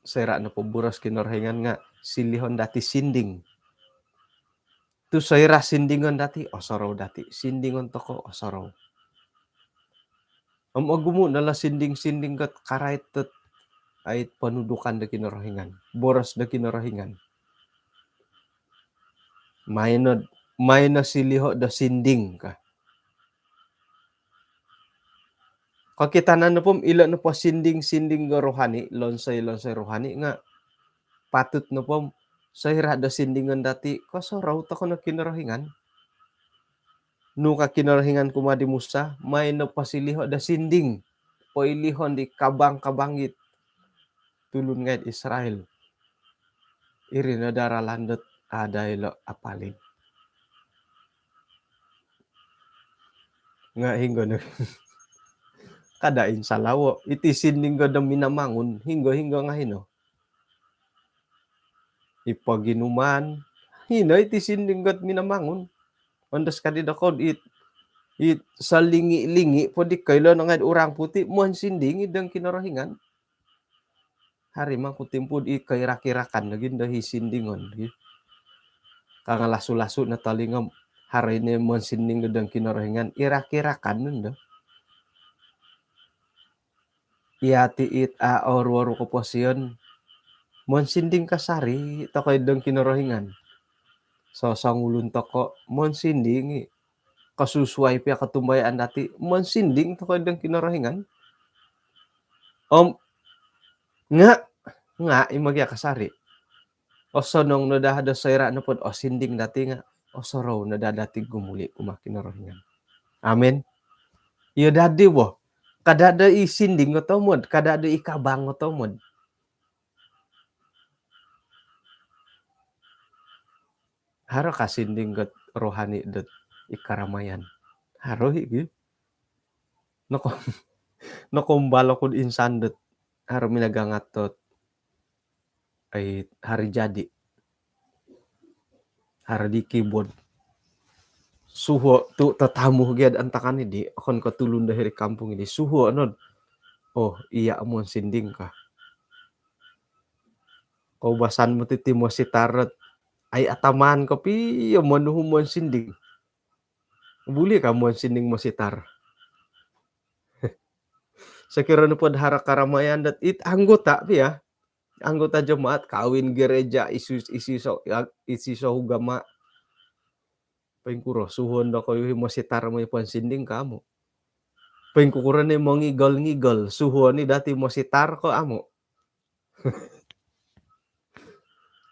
soira nopo boros Kinorohingan nga silihon dati sinding. Tu soira sindingon dati, osorou dati. Sindingon tokou, osorou. Om ogumu no lo sinding-sinding dot karait dot, ai, ponudukan do Kinorohingan, boros do Kinorohingan. Maan no, maan no siliho do sinding ka. Kokitanan nopo om ilo nopo sinding-sinding do rohani, lonsoi-lonsoi rohani nga patut nopo om soira do sindingon dati, kosorou tokou no Kinorohingan. Nu ka Kinorohingan kumaa di Musa, maan no posiliho do sinding, poilihon di kabang-kabang it tulun ngai Israel. Iri no do ralan dot ada ilo apalid. Nga hinggo no. Kada insalawo. Iti sinding do Minamangun. Hinggo-hinggo nga hino. I poginuman. Hino iti sinding do Minamangun. Ondos kadi dokou it, it salingi-lingi po di koilo no ngai orang putih. Monsinding i dong Kinorohingan. Hari mangku timpu di koirak-irakan lagi ndo hi sindingon, gi. Kangalasu-lasu no tolingo, hari ni monsinding do dong Kinorohingan, irak-irakan ndo. Iyati it a oru-oru koposion, monsinding kasari tokou dong Kinorohingan. Sosongulun tokou, monsinding i. Kosusuai pia kotumbayaan dati, monsinding tokou dong Kinorohingan. Om, nga, nga, imo gia kasari. Osonong no daa do soira nopo dot osinding dati nga, osorou no daa dati gumuli kumaa Kinorohingan. Amin. Iyo dadi bo. Kada do i sinding o tomod, kada do i kabang o tomod. Haro ka sinding dot rohani dot i karamayan. Haro hi, gi. Noko-, nokombal oku do insan dot haro minagangat dot, ai, hari jadi. Haro di keyboard. Suhuo tu tatamu gia do antakan i di, okon ko tulun do hiri kampung i di. Suhuo no. Oh, iya monsinding ka. Koubasan moti ti mositar dot, ai, ataman kopio monuhu monsinding. Buli ka monsinding mositar. Sokiro nopo do haro karamayan dot it anggota pia. Anggota jemaat, kawin gereja, isu, isu so, isu so ugama. Poingkuro, suhuon dokoyu hi mositar moi ponsinding ka amu? Poingkukuro ni mongigol-ngigol, suhuon i dati mositar ko amu?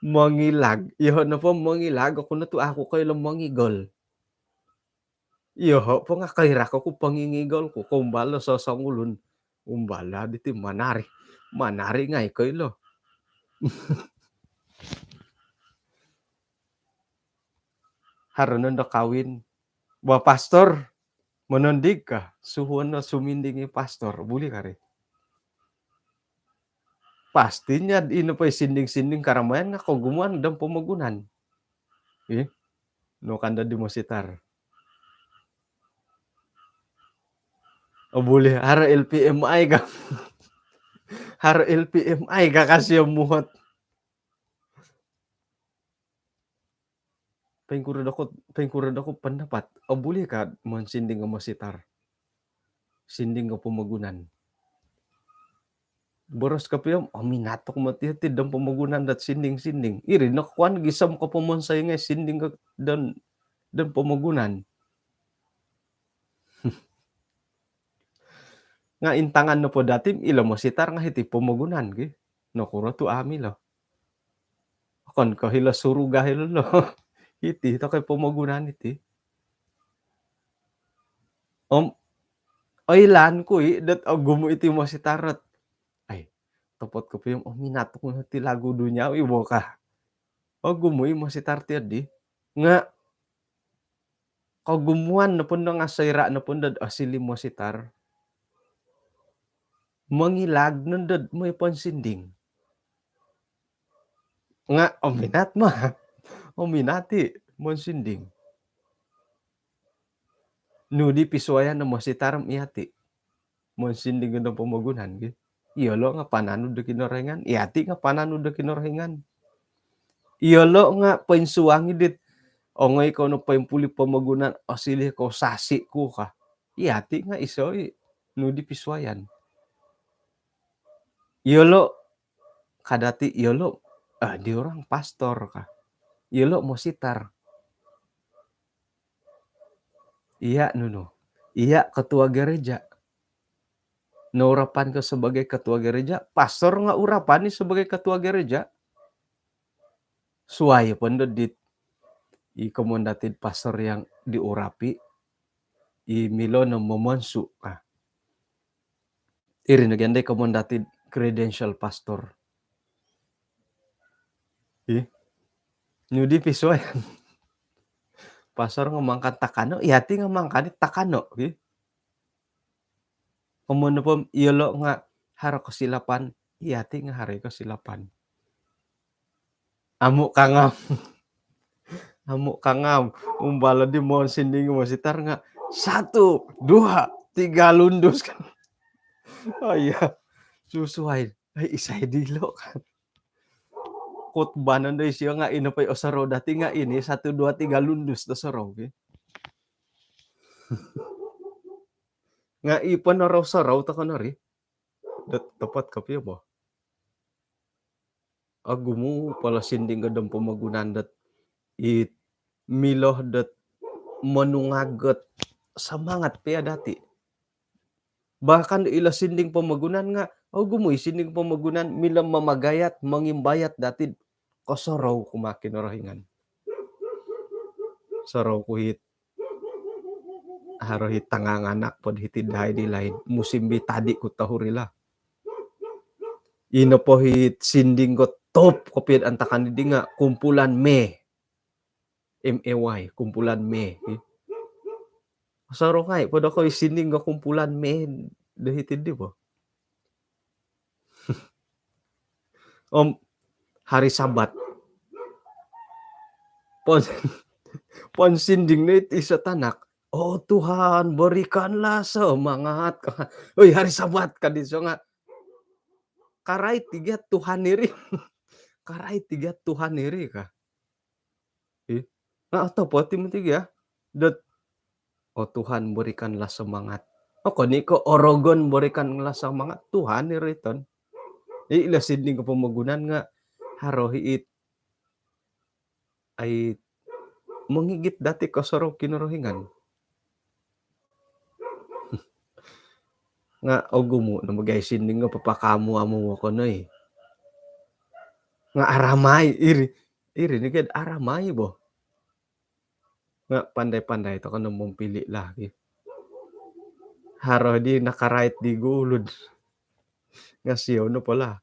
Mongilag. Iyoho' nopo mongilag oku no tu' aku koilo mongigol. Iyoho' po nga' koirak oku pongingigol ku, koumbal o sosongulun. Umbal o diti manari. Manari ngai' koilo. Haro nondo kawin. Ba pastor, monondig ka. Suhuon no suminding i pastor. Buli kari. Pasti nyo ino po i sinding-sinding karamayan nga' kogumuan dong pomogunan. Ih, no kanda di mositar. Oh, buli, haro L P M I ka. Haro L P M I ka kasi o muhot. Poingkuro doku, poingkuro doku pendapat. Oh, buli ka monsinding o mositar? Sinding o pomogunan. Boros kopio om, oh, minat oku moti ti dong pomogunan dot sinding-sinding. Iri no kuan gisom ko pomonsoi ngai' sinding ko dong, dong pomogunan. Nga' intangan nopo dati ilo mositar nga' hiti pomogunan ki. Nokuro tu' amu ilo? Okon ko hilo suruga hilo lo. Hiti toko i pomogunan iti. Om oilaan ku i' dot ogumu' iti mositar ot. Ai, topot kopio om, oh, minat oku ti lagu duniawi bo ka. Ogumu' i mositar ti oddi. Nga' kogumuan nopo ndo nga' soira' nopo ndo osiliu mositar, mongilag nondo moi ponsinding. Nga' ominat ma. Ominat i monsinding. Nu di pisuayan no mositar om iyati monsinding dong pomogunan ki. Iyolo' nga' pananud do Kinorohingan, iyati nga' pananud do Kinorohingan. Iyolo' nga' poinsuang i dit, ongoi kou no poimpuli pomogunan, osiliu kou sasi' ku ka. Iyati nga' iso i nu di pisuayan. Iyolo' ka dati, iyolo', ah, di orang pastor ka. Iyolo' mositar. Iya' nunu. Iya' ketua gereja. Nourapan ko sebagai ketua gereja, pastor nga' urapan i sebagai ketua gereja. Suai po ndo dit i komoyon dati'd pastor yang diurapi, i milo no momonsu'. Ah. Iri no gia ndo i komoyon dati'd credential pastor. Ih. Nu di pisuayan? Pastor nga' mangakan takano, iyati nga' mangakan i takano, ih. Komoyon nopo om iyolo' nga' haro kosilapan, iyati nga' haro i kosilapan. Amu' ka ngam. Amu' ka ngam. Umbal oddi monsinding mositar nga', satu, dua, tiga lundus kan. Oh iya. Susuai. Ai, isai dilo' kan. Khutbah nondo isio nga' ino po i osorou dati nga' ini, satu, dua, tiga lundus do sorou ki. Nga' i ponorou-sorou toko nori. Dot topot kopio bo. Ogumu' pala sinding dong pomogunan dot it milo dot monungag ot semangat pia dati'. Bahkan ilo sinding pomogunan nga', ogumu' i sinding pomogunan milo mamagayat, mongimbayat dati'd kosorou kumaa Kinorohingan. Sorou ku hit haro hit tanganganak pod hiti dahai di laid musim bi tadi' ku tohuri lah. Ino po hit sinding ko top kopio'd antakan di nga' kumpulan May. M A Y, kumpulan May. Sorou ngai' po doko i sinding ko kumpulan May do hiti di po. Om hari Sabat. Pon, ponsinding no it iso tanak. "Oh Tuhan, berikanlah semangat." Oi, hari Sabat ka diso nga'. Karait i gia Tuhan iri. Karait i gia Tuhan iri ka. Ih, nga' otopot i moti gia. Dot, "Oh Tuhan, berikanlah semangat." Okon i ko' orogon, "Berikanlah semangat." Tuhan iri ton. Ilo sinding ko pomogunan nga' haro hi it ai mongigit dati' kosorou Kinorohingan. Nga' ogumu' no bagai sinding ko papakamu-amu wokon oi. Nga aramai, iri, iri ni ked aramai bo. Nga pandai-pandai toko no mompili lagi. Haro di nakarait di gulud. Nga siou no pola.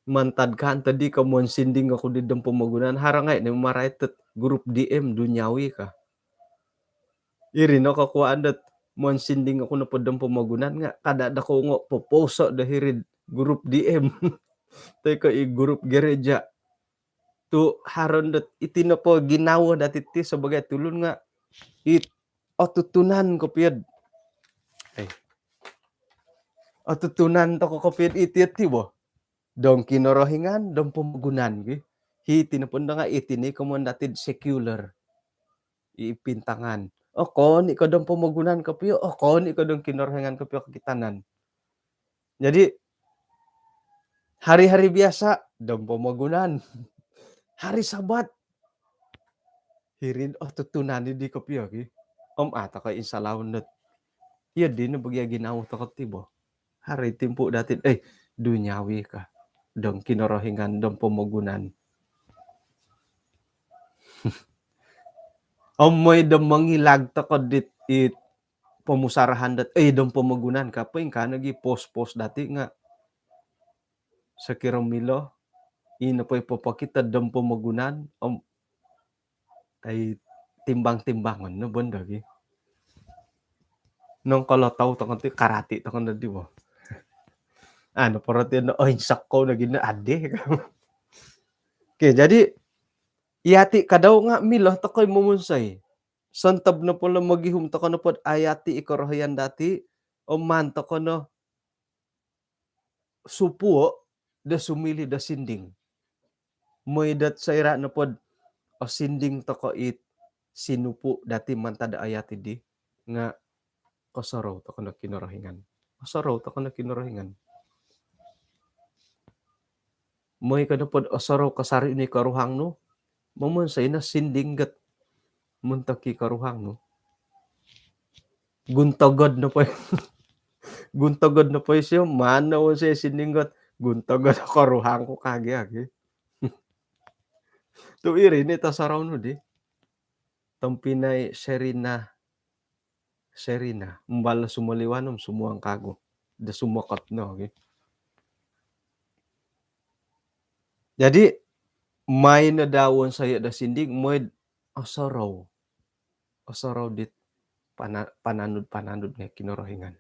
Mantad kan tadi ka monsinding aku di dom pomogunan, haro ngai ni marait grup D M duniawi ka. Iri no kakuaan dot monsinding aku no po dom pomogunan nga kada da ko ngo poposo do hiri grup D M. Toi ko i grup gereja. Tu haro dot iti nopo ginawo dati ti sebagai tulun nga it otutunan kopiod. Eh. Otutunan toko kopiod iti ti bo. Dong Kinorohingan, dong pomogunan gi. Hiti nopo nga iti ni komon dati sekular. I pintangan. Oh, koni ko dong pomogunan kopio, oh, koni ko dong Kinorohingan kopio kokitanan. Jadi hari-hari biasa dong pomogunan. Hari Sabat hiri otutunan di kopio ki. Om ah toko insalaun dot. Iyo di no bagi ginawo toko ti bo. Hari timpu dati, eh, duniawi ka. Dong Kinorohingan, dong pomogunan. Om moi dong mongilag toko dit it pomusarahan dot, eh, dong pomogunan ka, poingkaa nogi pos-pos dati nga sokiro milo ino po i popokito dong pomogunan om ai timbang-timbangon no bondo gi. Nong kolo tau toko ti karati toko no di bo. Anu perhatian no, oh, insok ko no gini ade. Oke, jadi iyati kadau nga milo toko i momonsoi. Sontob no polo mogihum toko no pod ayati i korohian dati, oman toko no supuo do sumili do sinding. Moi dot soira no pod osinding toko it sinupu dati mantad ayati di nga kosorou toko no Kinorohingan. Kosorou toko no Kinorohingan. Moi ko no pod osorou kasari ni koruhang nu, momonsoi no sinding got montok i koruhang nu. Guntogod no poi. Guntogod no poi sio, mana won sio sinding got. Guntogod koruhang ku kagi agi. Tu iri ni tosorou nu di. Tompinai Serina. Serina. Mbal sumoliwan om sumuang kagu. Da sumokot no gi. Jadi main da won sio da sinding, moi osorou. Osorou dit pana-, pananud-pananud ngai Kinorohingan.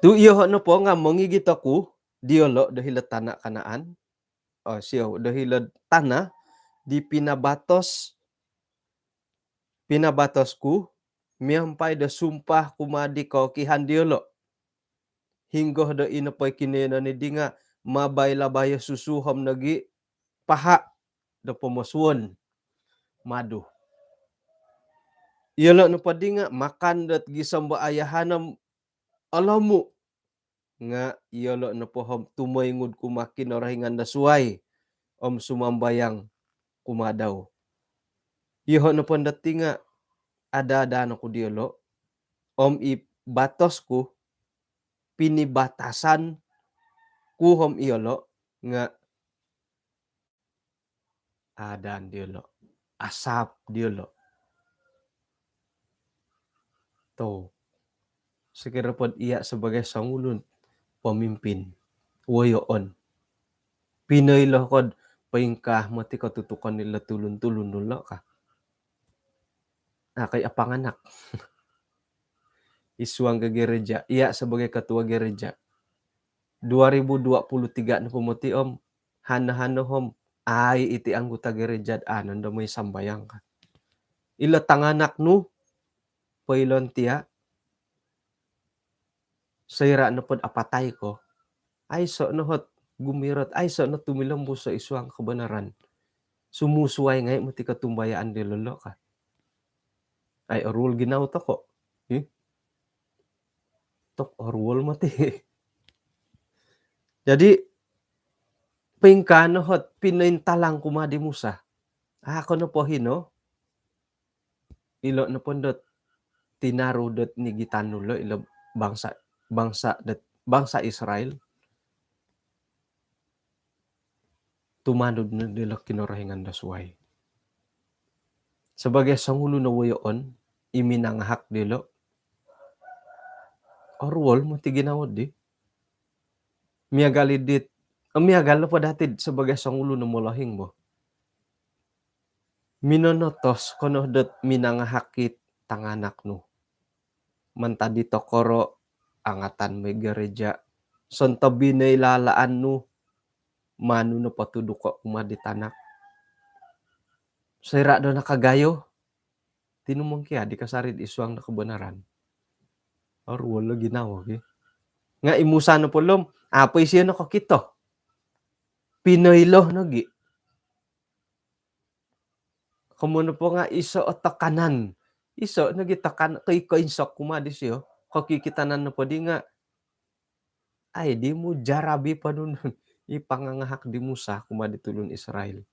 Tu iyoho no po nga mongigit oku diolo do hilo tana Kanaan. Oh, sio, do hilo tana di pinabatos, pinabatos ku miampai do sumpah kumaa di kokihan diolo. Hinggo do ino poi kinoiyonon di nga mabai labayo susu om nogi paha do pomosuon madu. Iyolo nopo di nga makan dot gisom bo ayahan om olomu. Nga iyolo nopo om tumoingud kumaa Kinorohingan da suai om sumambayang kumaa dau. Iyoho nopo dati nga ada-ada no ku diolo om i batos ku pinibatasan ku om iyolo nga adan diolo, asap diolo. Tu sokiro pod iya sebagai songulun pemimpin, woyoon. Pinoilo kod poingkaa moti kotutukon ilo tulun-tulun dilo ka. Nah, kai apanganak. Isuang ke gereja, iya sebagai ketua gereja. Dua ribu dua puluh tiga nopo moti om, hano-hano om, ai iti anggota gereja, ah, nondo moi sambayang ka. Ilo tanganak nu, poilon tia, soira nopod apatai ko, aiso no hot gumirot, aiso no tumilombus so isuang kebenaran. Sumusuai ngai moti kotumbayaan diolo ka. Ai oruol ginawo toko. Hi? Tok oruol moti. Jadi, poingkaa no hot pinointalang kumaa di Musa. Ah, kono po hino. Ilo nopo dot tinaru dot nigitan nu lo ilo bangsa, bangsa dot, bangsa Israel. tumanud no dilo Kinorohingan do suai. Sabagai songulun o woyoon i minangahak dilo, oruol moti ginawo di. Miagal i dit, miagal nopo dati sabagai songulun o molohing bo. Minonotos ko no dot minangahak it tanganak nu. Mantad di tokoro, angatan moi gereja, sontob i noilaan nu, manu nopo tuduko kumaa di tanak. Soira do nakagayo, tinumongkiad i kasari id suang do kebenaran. Oruol o ginawo gi. Nga i Musa nopo lom, a po isio nokokito. Pinoilo nogi. Komoyon nopo nga iso o tekanan. Iso nogi tekan, koi-, koinsok kumaa disio. Kokikitanan nopo di nga, ai, di mujarabi po nunu i pangangahak di Musa kumaa di tulun Israel.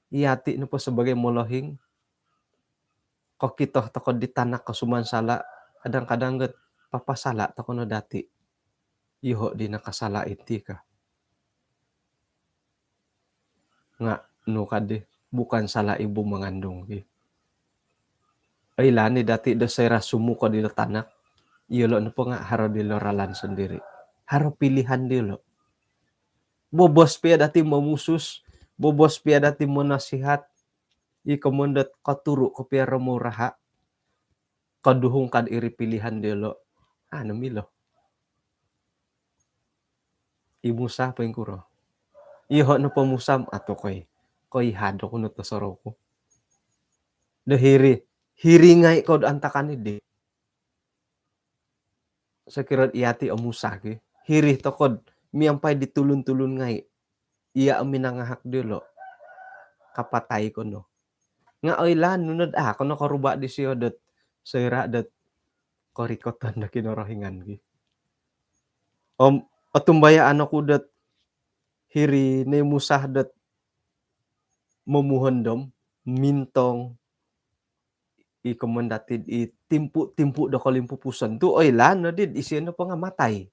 Yati nopo sabagai molohing, kokito toko di tanak ko sumansala, kadang-kadang got papasala toko no dati. Yoho di nakasala iti ka. Nga nu kadi, bukan salah ibu mengandung ki. Oilaan i dati do soira sumuko dilo tanak, iyolo nopo nga haro dilo ralan sendiri. Haro pilihan diolo. Bobos pia dati momusus, bobos pia dati monasihat, i komoyon dot koturu ko pia ro mouraha, koduhung kad iri pilihan diolo, anu milo. I Musa poingkuro? Iyoho nopo Musa, ato koi, koihad oku no to sorou ku. Do hiri, hiri ngai ko do antakan i di. Sokiro yati o Musa ki, hiri toko do miampai di tulun-tulun ngai. Iya o minangahak diolo. Kapatai ko no. Nga oilaan nu no do a ko no koruba disio dot soira dot korikoton do Kinorohingan ki. Om otumbayaan oku dot hiri no i Musa dot momuhondom, mintong i komoyon dati i timpu-timpu do kolimpupuson tu oilaan no di isio nopo nga matai.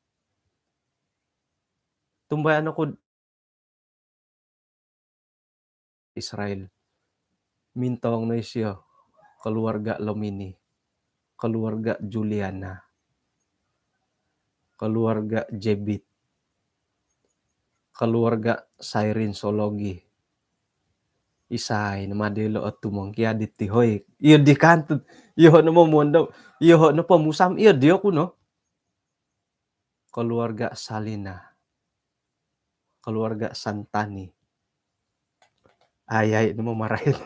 Tumbayaan oku Israel. Mintong no isio keluarga Lomini, keluarga Juliana, keluarga Jebit, keluarga Sairin Sologi. Isai no ma diolo o tumongkiad diti hoi. Iyo di kantut. Iyoho no momuhondom. Iyoho nopo Musa om iyo di oku no. Keluarga Salina, keluarga Santani. Ayai no mamarait.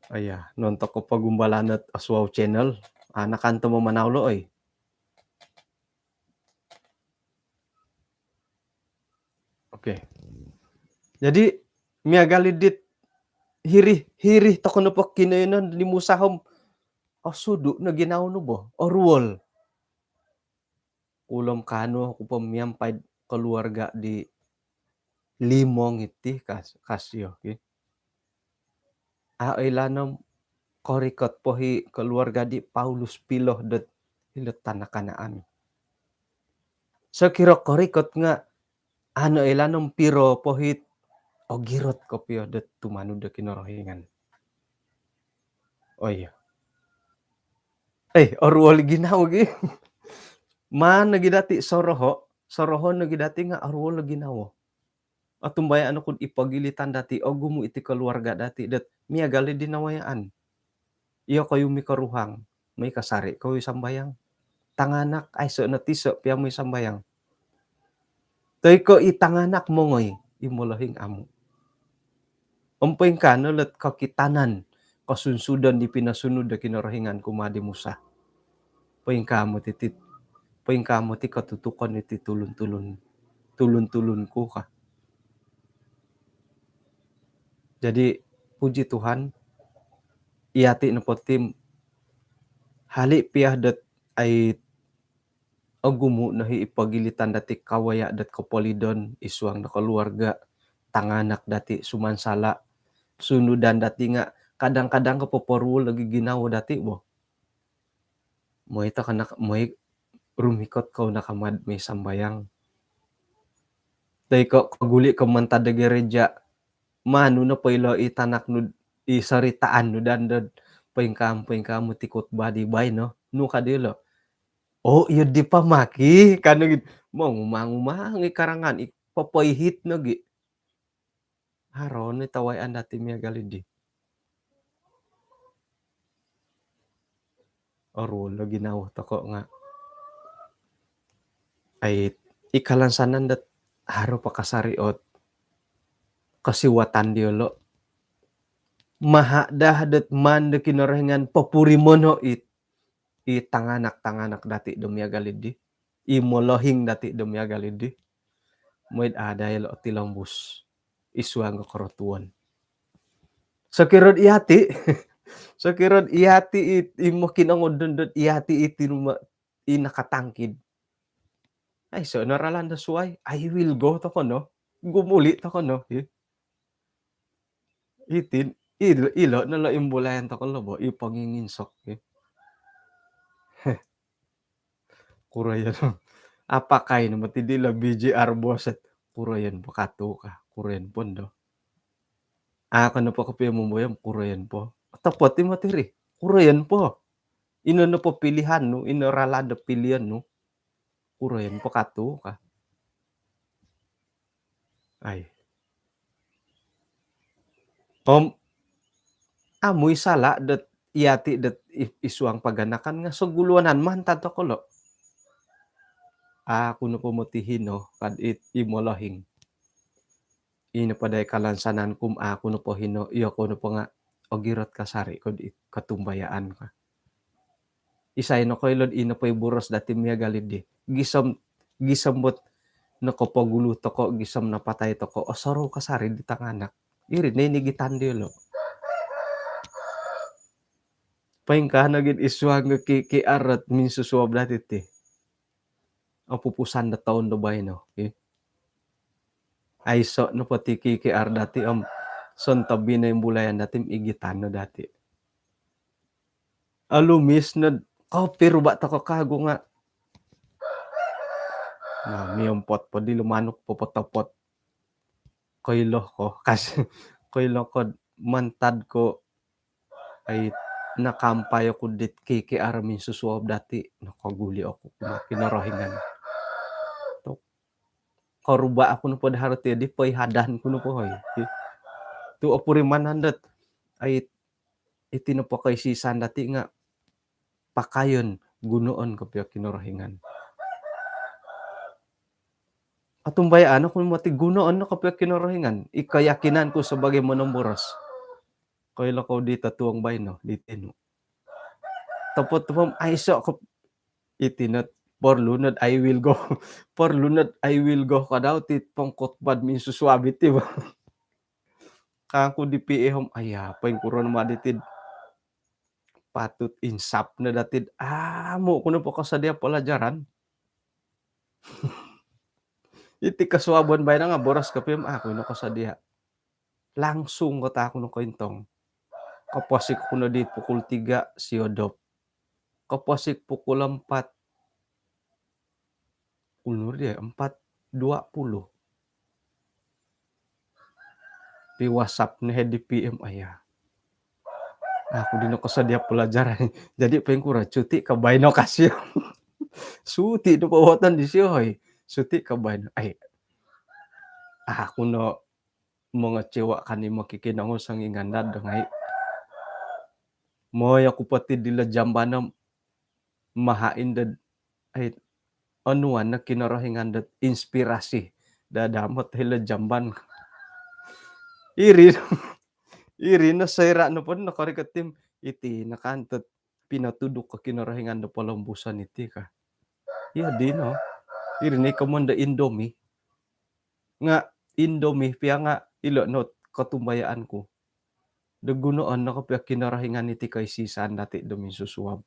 Aya, nontok ko pagumbalan ot Aswau Channel. Anak anto mamanau lo oi. Oke. Jadi miagal i dit hiri, hiri toko nopo kinoyonon di Musa om, osudu no ginawo nu bo, oruol. Ulom kaanu oku po miampai keluarga di Limong iti kas, kasio ki. A oilaan om korikot po i keluarga di Paulus Piloh dot ilo tana Kanaan. Sokiro korikot nga ano oilaan om piro po i ogirot kopio dot tumanud do Kinorohingan. Oh iya. Eh, oruol ginawo gi. Maan nogi dati soroho, soroho nogi dati nga oruol ginawo. Otumbayaan oku ipogilitan dati, ogumu iti keluarga dati dot miagal i di nawayaan. Iyo koyu mikoruhang, moi kasari koyu sambayang. Tanganak aiso no tiso pia moi sambayang. Toi ko i tanganak mongoi, i molohing amu. Om poingkaa no lot kokitanan, kosunsudon di pinosunud do Kinorohingan kumaa di Musa. Poingkaa moti, poingkaa moti kotutukon iti tulun-tulun, tulun-tulun ku ka. Jadi puji Tuhan, yati nopo ti om hali pia dot ai ogumu no i ipogilitan dati kawaya dot kopolidon id suang do keluarga, tanganak dati sumansala, sunudan dati nga kadang-kadang ko poporuol lagi ginawo dati bo. Moi toko nak, moi rumikot kou nakamad moi sambayang. Toi ko koguli ko mantad do gereja, manu nopo ilo i tanak nu, i soritaan nu dan dot poingkaa-poingkaa muti khotbah di baino, nu ka dilo. Oh, iyo di pamaki, kanu git, mongumang-umang i karangan, i popoihit nogi. Haro no i tawai anda ti miagal di. Oruol o ginawo toko nga, ai, i kalansanan dot haro po kasari ot kosiwatan diolo. Maha daa dot maan do Kinorohingan popurimono it, i tanganak-tanganak dati do miagal di, i molohing dati do miagal di. Mooi do ada ilo tilombus id suang do korotuon. Sokiro do iyati, sokiro do iyati i, i mokinongou dot iyati i tinuma, i nakatangkid. Aiso no ralan do suai, I will go toko no. Gumuli toko no, hi. Iti, ilo, ilo no lo imbulayan toko lo bo, i ponginginsok, hi. Heh. Kurayan. Apakai no moti dilo B J R boset. Kurayan po katu ka, kurayan po ndo. Aku nopo kopio momboyom, kurayan po. Topot i moti ri, kurayan po. Ino nopo pilihan nu, ino ralan do pilihan nu, kurayan po katu ka. Ai. Om, amu i sala dot iyati dot i, id suang paganakan nga soguluanan mantad toko lo. Aku nopo moti hino kad it, i molohing. Ino po dai kalansanan ku om aku nopo hino, iyokou nopo nga ogirot kasari ko di kotumbayaan ka. Isai nokoilo do ino po i boros dati miagal di. Gisom, gisom bot nokopogulu toko, gisom napatai toko, osorou kasari di tanganak. Iri no i nigitan diolo. Poingkaa nogi id suang do K K R ot minsusuab dati ti. Opupusan do toun do baino, hi. Aiso nopo ti K K R dati om, sontob i no imbulayan dati om igitan no dati. Olumis no do kopiruba toko kagu nga. Nah, miompot po dilo manuk popotopot. Koilo ko, kas, koilo ko mantad ko, ai, nakaampai oku dit K K R minsusuab dati, nokoguli oku kumaa Kinorohingan. Tu koruba oku nopo do haro ti di poihadan ku nopo, hoi. Tu opurimanan dot, ai, iti nopo koisisan dati nga pakayon, gunoon kopio Kinorohingan. Otumbayaan oku moti gunoon no kopio Kinorohingan. I keyakinan ku sebagai monomboros. Koilo kou di totuong baino, di tinu. Topot-topot aiso ko, iti no do porlu no do I will go. Porlu no do I will go ka dau ti pongkhotbah minsusuab iti bo. Kangku di P A om, aya, poingkuro no ma diti do patut insap no dati do amu ku nopo kosodia pelajaran. Iti kosuabon baino nga boros kopio om aku no kosodia. Langsung ko tu aku no kointong. Koposik ku no di pukul tiga, siodop. Koposik pukul empat. Ulur dia, empat dua puluh. Pi-WhatsApp no hodi P M, aya. Aku dino kosodia pelajaran. Jadi poingkuro, cuti ka baino ka sio. Cuti no pawatan disio, hoi. Cuti ka baino. Ai. Aku no mengecewakan i mokikinongou songingan dad do ngai. Mooi oku po ti dilo jamban om mahain dot, ai, onuan no Kinorohingan dot inspirasi. Dadamot hilo jamban. Iri, iri no soira nopo nokorikot ti om, iti no kan tu pinotuduk ko Kinorohingan do polombuson iti ka. Iyo dino. Iri no i komoyon do Indomie. Nga Indomie pia nga ilo no kotumbayaan ku do gunoon no kopio Kinorohingan iti koisisan dati do minsusuab.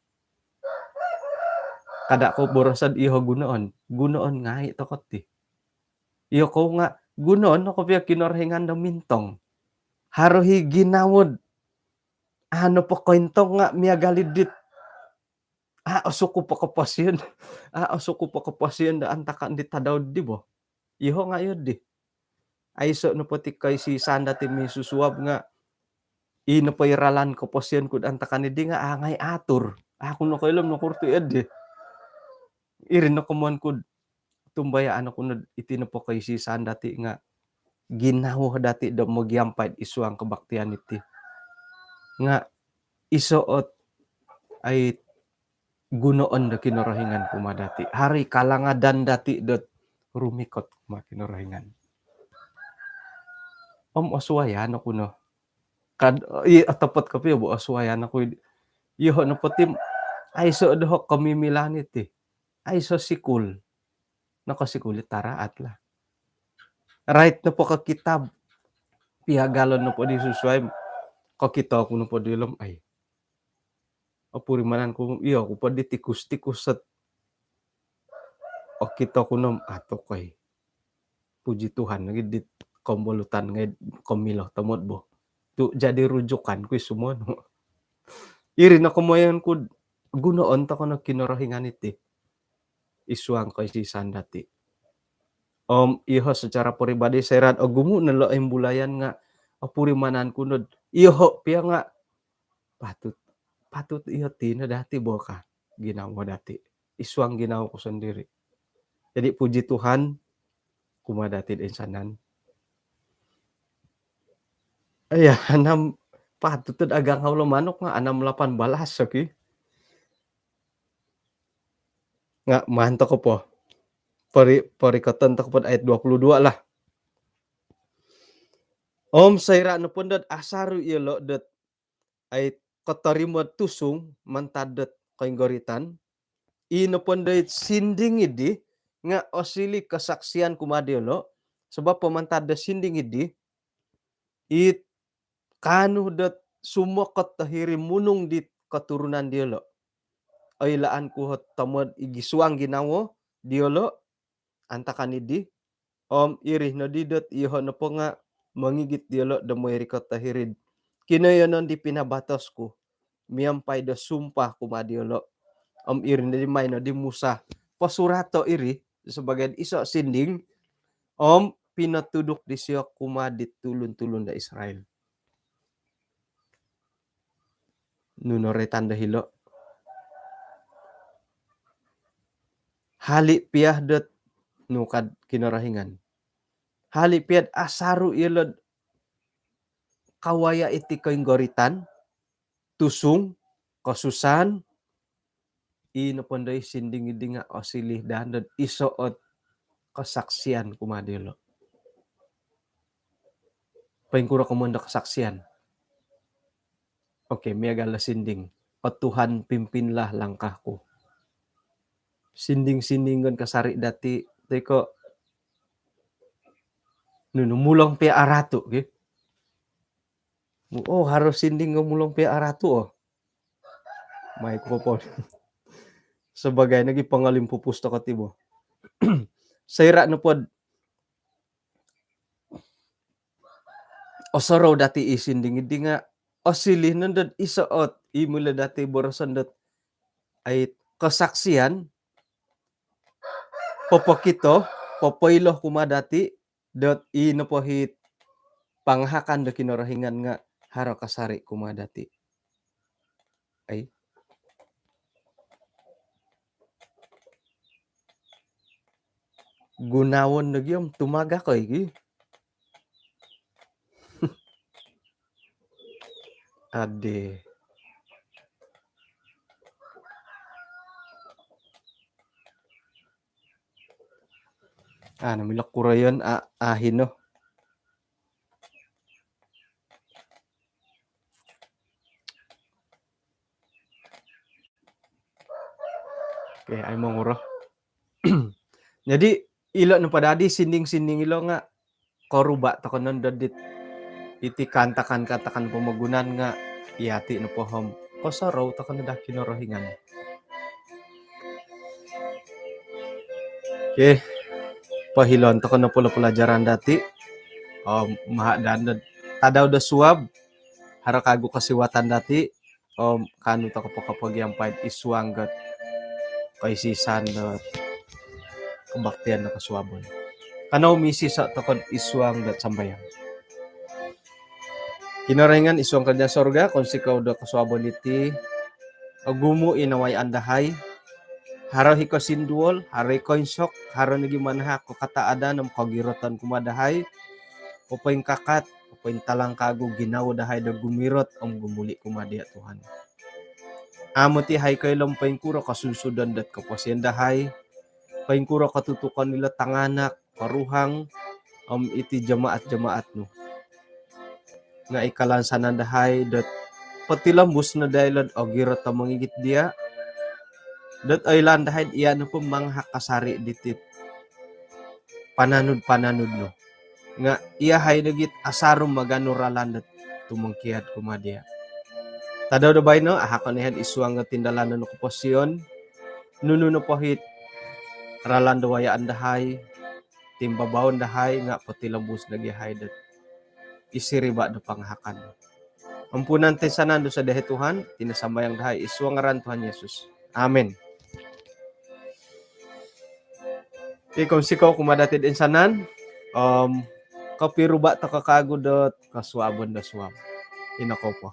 Kada kou boroso do iyoho gunoon, gunoon ngai toko ti. Iyokou nga gunoon no kopio Kinorohingan do mintong. Haro i ginawo do au nopo kointong nga miagal i dit, a, osuku po koposion. A, osuku po koposion do antakan di tadau di bo. Iyoho nga iyo di. aiso' nopo ti koisi-isaan dati' minsusuab nga' i nopo i ralan koposion ku'd antakan iddi nga' a' ngai' atur. A' ku nokoilo nokuro tu' iddi. Iri no komoyon ku'd tumbayaan oku nod iti nopo koisi-isaan dati' nga' ginawo dati' do mogiampai'd isuang kobaktian iti nga' iso' ot ai gunoon do Kinorohingan kumaa dati'. Haro i kalangadan dati' dot rumikot kumaa Kinorohingan. Om osuayan oku no. Kad, i, otopot kopio bo osuayan oku. Iyoho' nopo ti aiso' doho' komimilaan iti. Aiso' sikul. Nokosikul i taraat lah. Rait nopo ko kitab. Piagalon nopo di susuai. Kokito ku nopo di ilom. Ai. Opurimanan ku, iyo ku po di tikus-tikus set. Okito ku nom atukoi. Puji Tuhan lagi di kombolutan ngai komilo tomod bo. Tu' jadi rujukan ku i sumonu. Iri no komoyon ku gunoon toko no Kinorohingan iti. Isuang koisi-isaan dati'. Om iyoho' secara peribadi soira'd ogumu' no lo' imbulayan nga' opurimanan ku nod iyoho' pia nga' patut, patut iyo ti no dati' bo ka ginawo dati'. Isuang ginawo ku sondiri'. Jadi puji Tuhan kumaa dati' do insanan. Iya, anam patut tu' agang haulo manuk nga' anam lapan balas oki. Nga' maan toko po. Pori, porikoton toko po ayat dua puluh dua lah. Om soira' nopo ndod asaru' iyolo' dot ai kotorimo'd tusung mantad dot koinggoritan, i nopo ndoi sinding iddi nga' osiliu kosaksian kumaa diyolo', sabap po mantad do sinding iddi, it kaanu dot sumokot do hiri munung dit koturunan diyolo'. Oilaan ku hot tomod id suang ginawo diyolo' antakan iddi, om iri noddi dot iyoho' nopo nga' mongigit diyolo' do moi rikot do hiri'd kinoiyonon di pinabatos ku miampai do sumpah kumaa diyolo'. Om iri noddi maino di Musa posurato' iri sabagai iso' sinding, om pinotuduk disio kumaa di tulun-tulun do Israel. Nunu roitan do hilo'? Hali' piya dot nukad Kinorohingan. Hali' piya'd asaru' iyolo'd kawaya' iti koinggoritan, tusung, kosusaan, i nopo ndoi sinding iddi nga' osiliu daa dot iso' ot kosaksian kumaa diyolo'. Poingkuro komoyon do kosaksian? Okey, miagal do sinding. "Oh Tuhan, pimpinlah langkahku." Sinding-sindingon kasari' dati', toi ko' nunu, mulong piya aratu', ki. Oh, haro sinding nga mulong piya aratu', oh. Mai ku po. Sabagai nogi pangalimpupus toko ti bo. Soira' nopod osorou dati' i sinding iddi nga' osiliu nondod iso' ot i milo dati' boroson dot ai kosaksian, popokito, popoilo kumaa dati' dot i nopo hit pangahakan do Kinorohingan nga' haro kasari' kumaa dati'. Ai. Gunoon nogi om tumagak oi gi. Ade. Anu, milo kuroyon a, ahino. Okey, ai monguro. Jadi, ilo' nopo dadi sinding-sinding ilo' nga' koruba' toko nondo dit iti kaantakan-kaantakan pomogunan nga' iyati' nopo om kosorou toko no daa Kinorohingan. Okey, pohiloon toko nopo lo pelajaran dati' om maha' daa nod tadau do suab, haro kagu kosiwatan dati' om kaanu toko po kopogiampai'd isuang dot koisisan dot kebaktian do kosuabon. Kanou misiso' toko' id suang dot sambayang. Kinorohingan id suang kerajaan sorga, kounsikou do kosuabon iti, ogumu' i nawayaan dahai, haro i kosinduol, haro i koinsok, haro nogi manahak o kataadan om kogiroton kumaa dahai, popoingkakat, popointalang kagu ginawo dahai do gumirot om gumuli' kumaa diya' Tuhan. Amu' ti hai koilo om poingkuro kosunsudon dot koposion dahai, poingkuro kotutukon ilo tanganak, koruhang, om iti jemaat-jemaat nu. Nga' i kalansanan dahai dot potilombus no dahai ilo'd ogirot o mongigit diya', dot oilaan dahai'd iya' nopo mangahak kasari' diti't pananud-pananud nu. Nga' iyahai nogi't asaru maganu ralan dot tumongkiad kumaa diya'. Tadau do baino, ahakon iyahai'd id suang do tindalanon koposion, nunu nopo hi't ralan do wayaan dahai, timbabaon dahai, nga' potilombus nogi iyahai dot id siriba' do pangahakan. Ampunan toinsanan dusa dahai Tuhan, iti no sambayang dahai id suang ngaran Tuhan Yesus. Amin. Ii, kounsikou kumaa dati'd insanan, om kopiruba' toko' kagu dot kosuabon do suab. Ino kou po.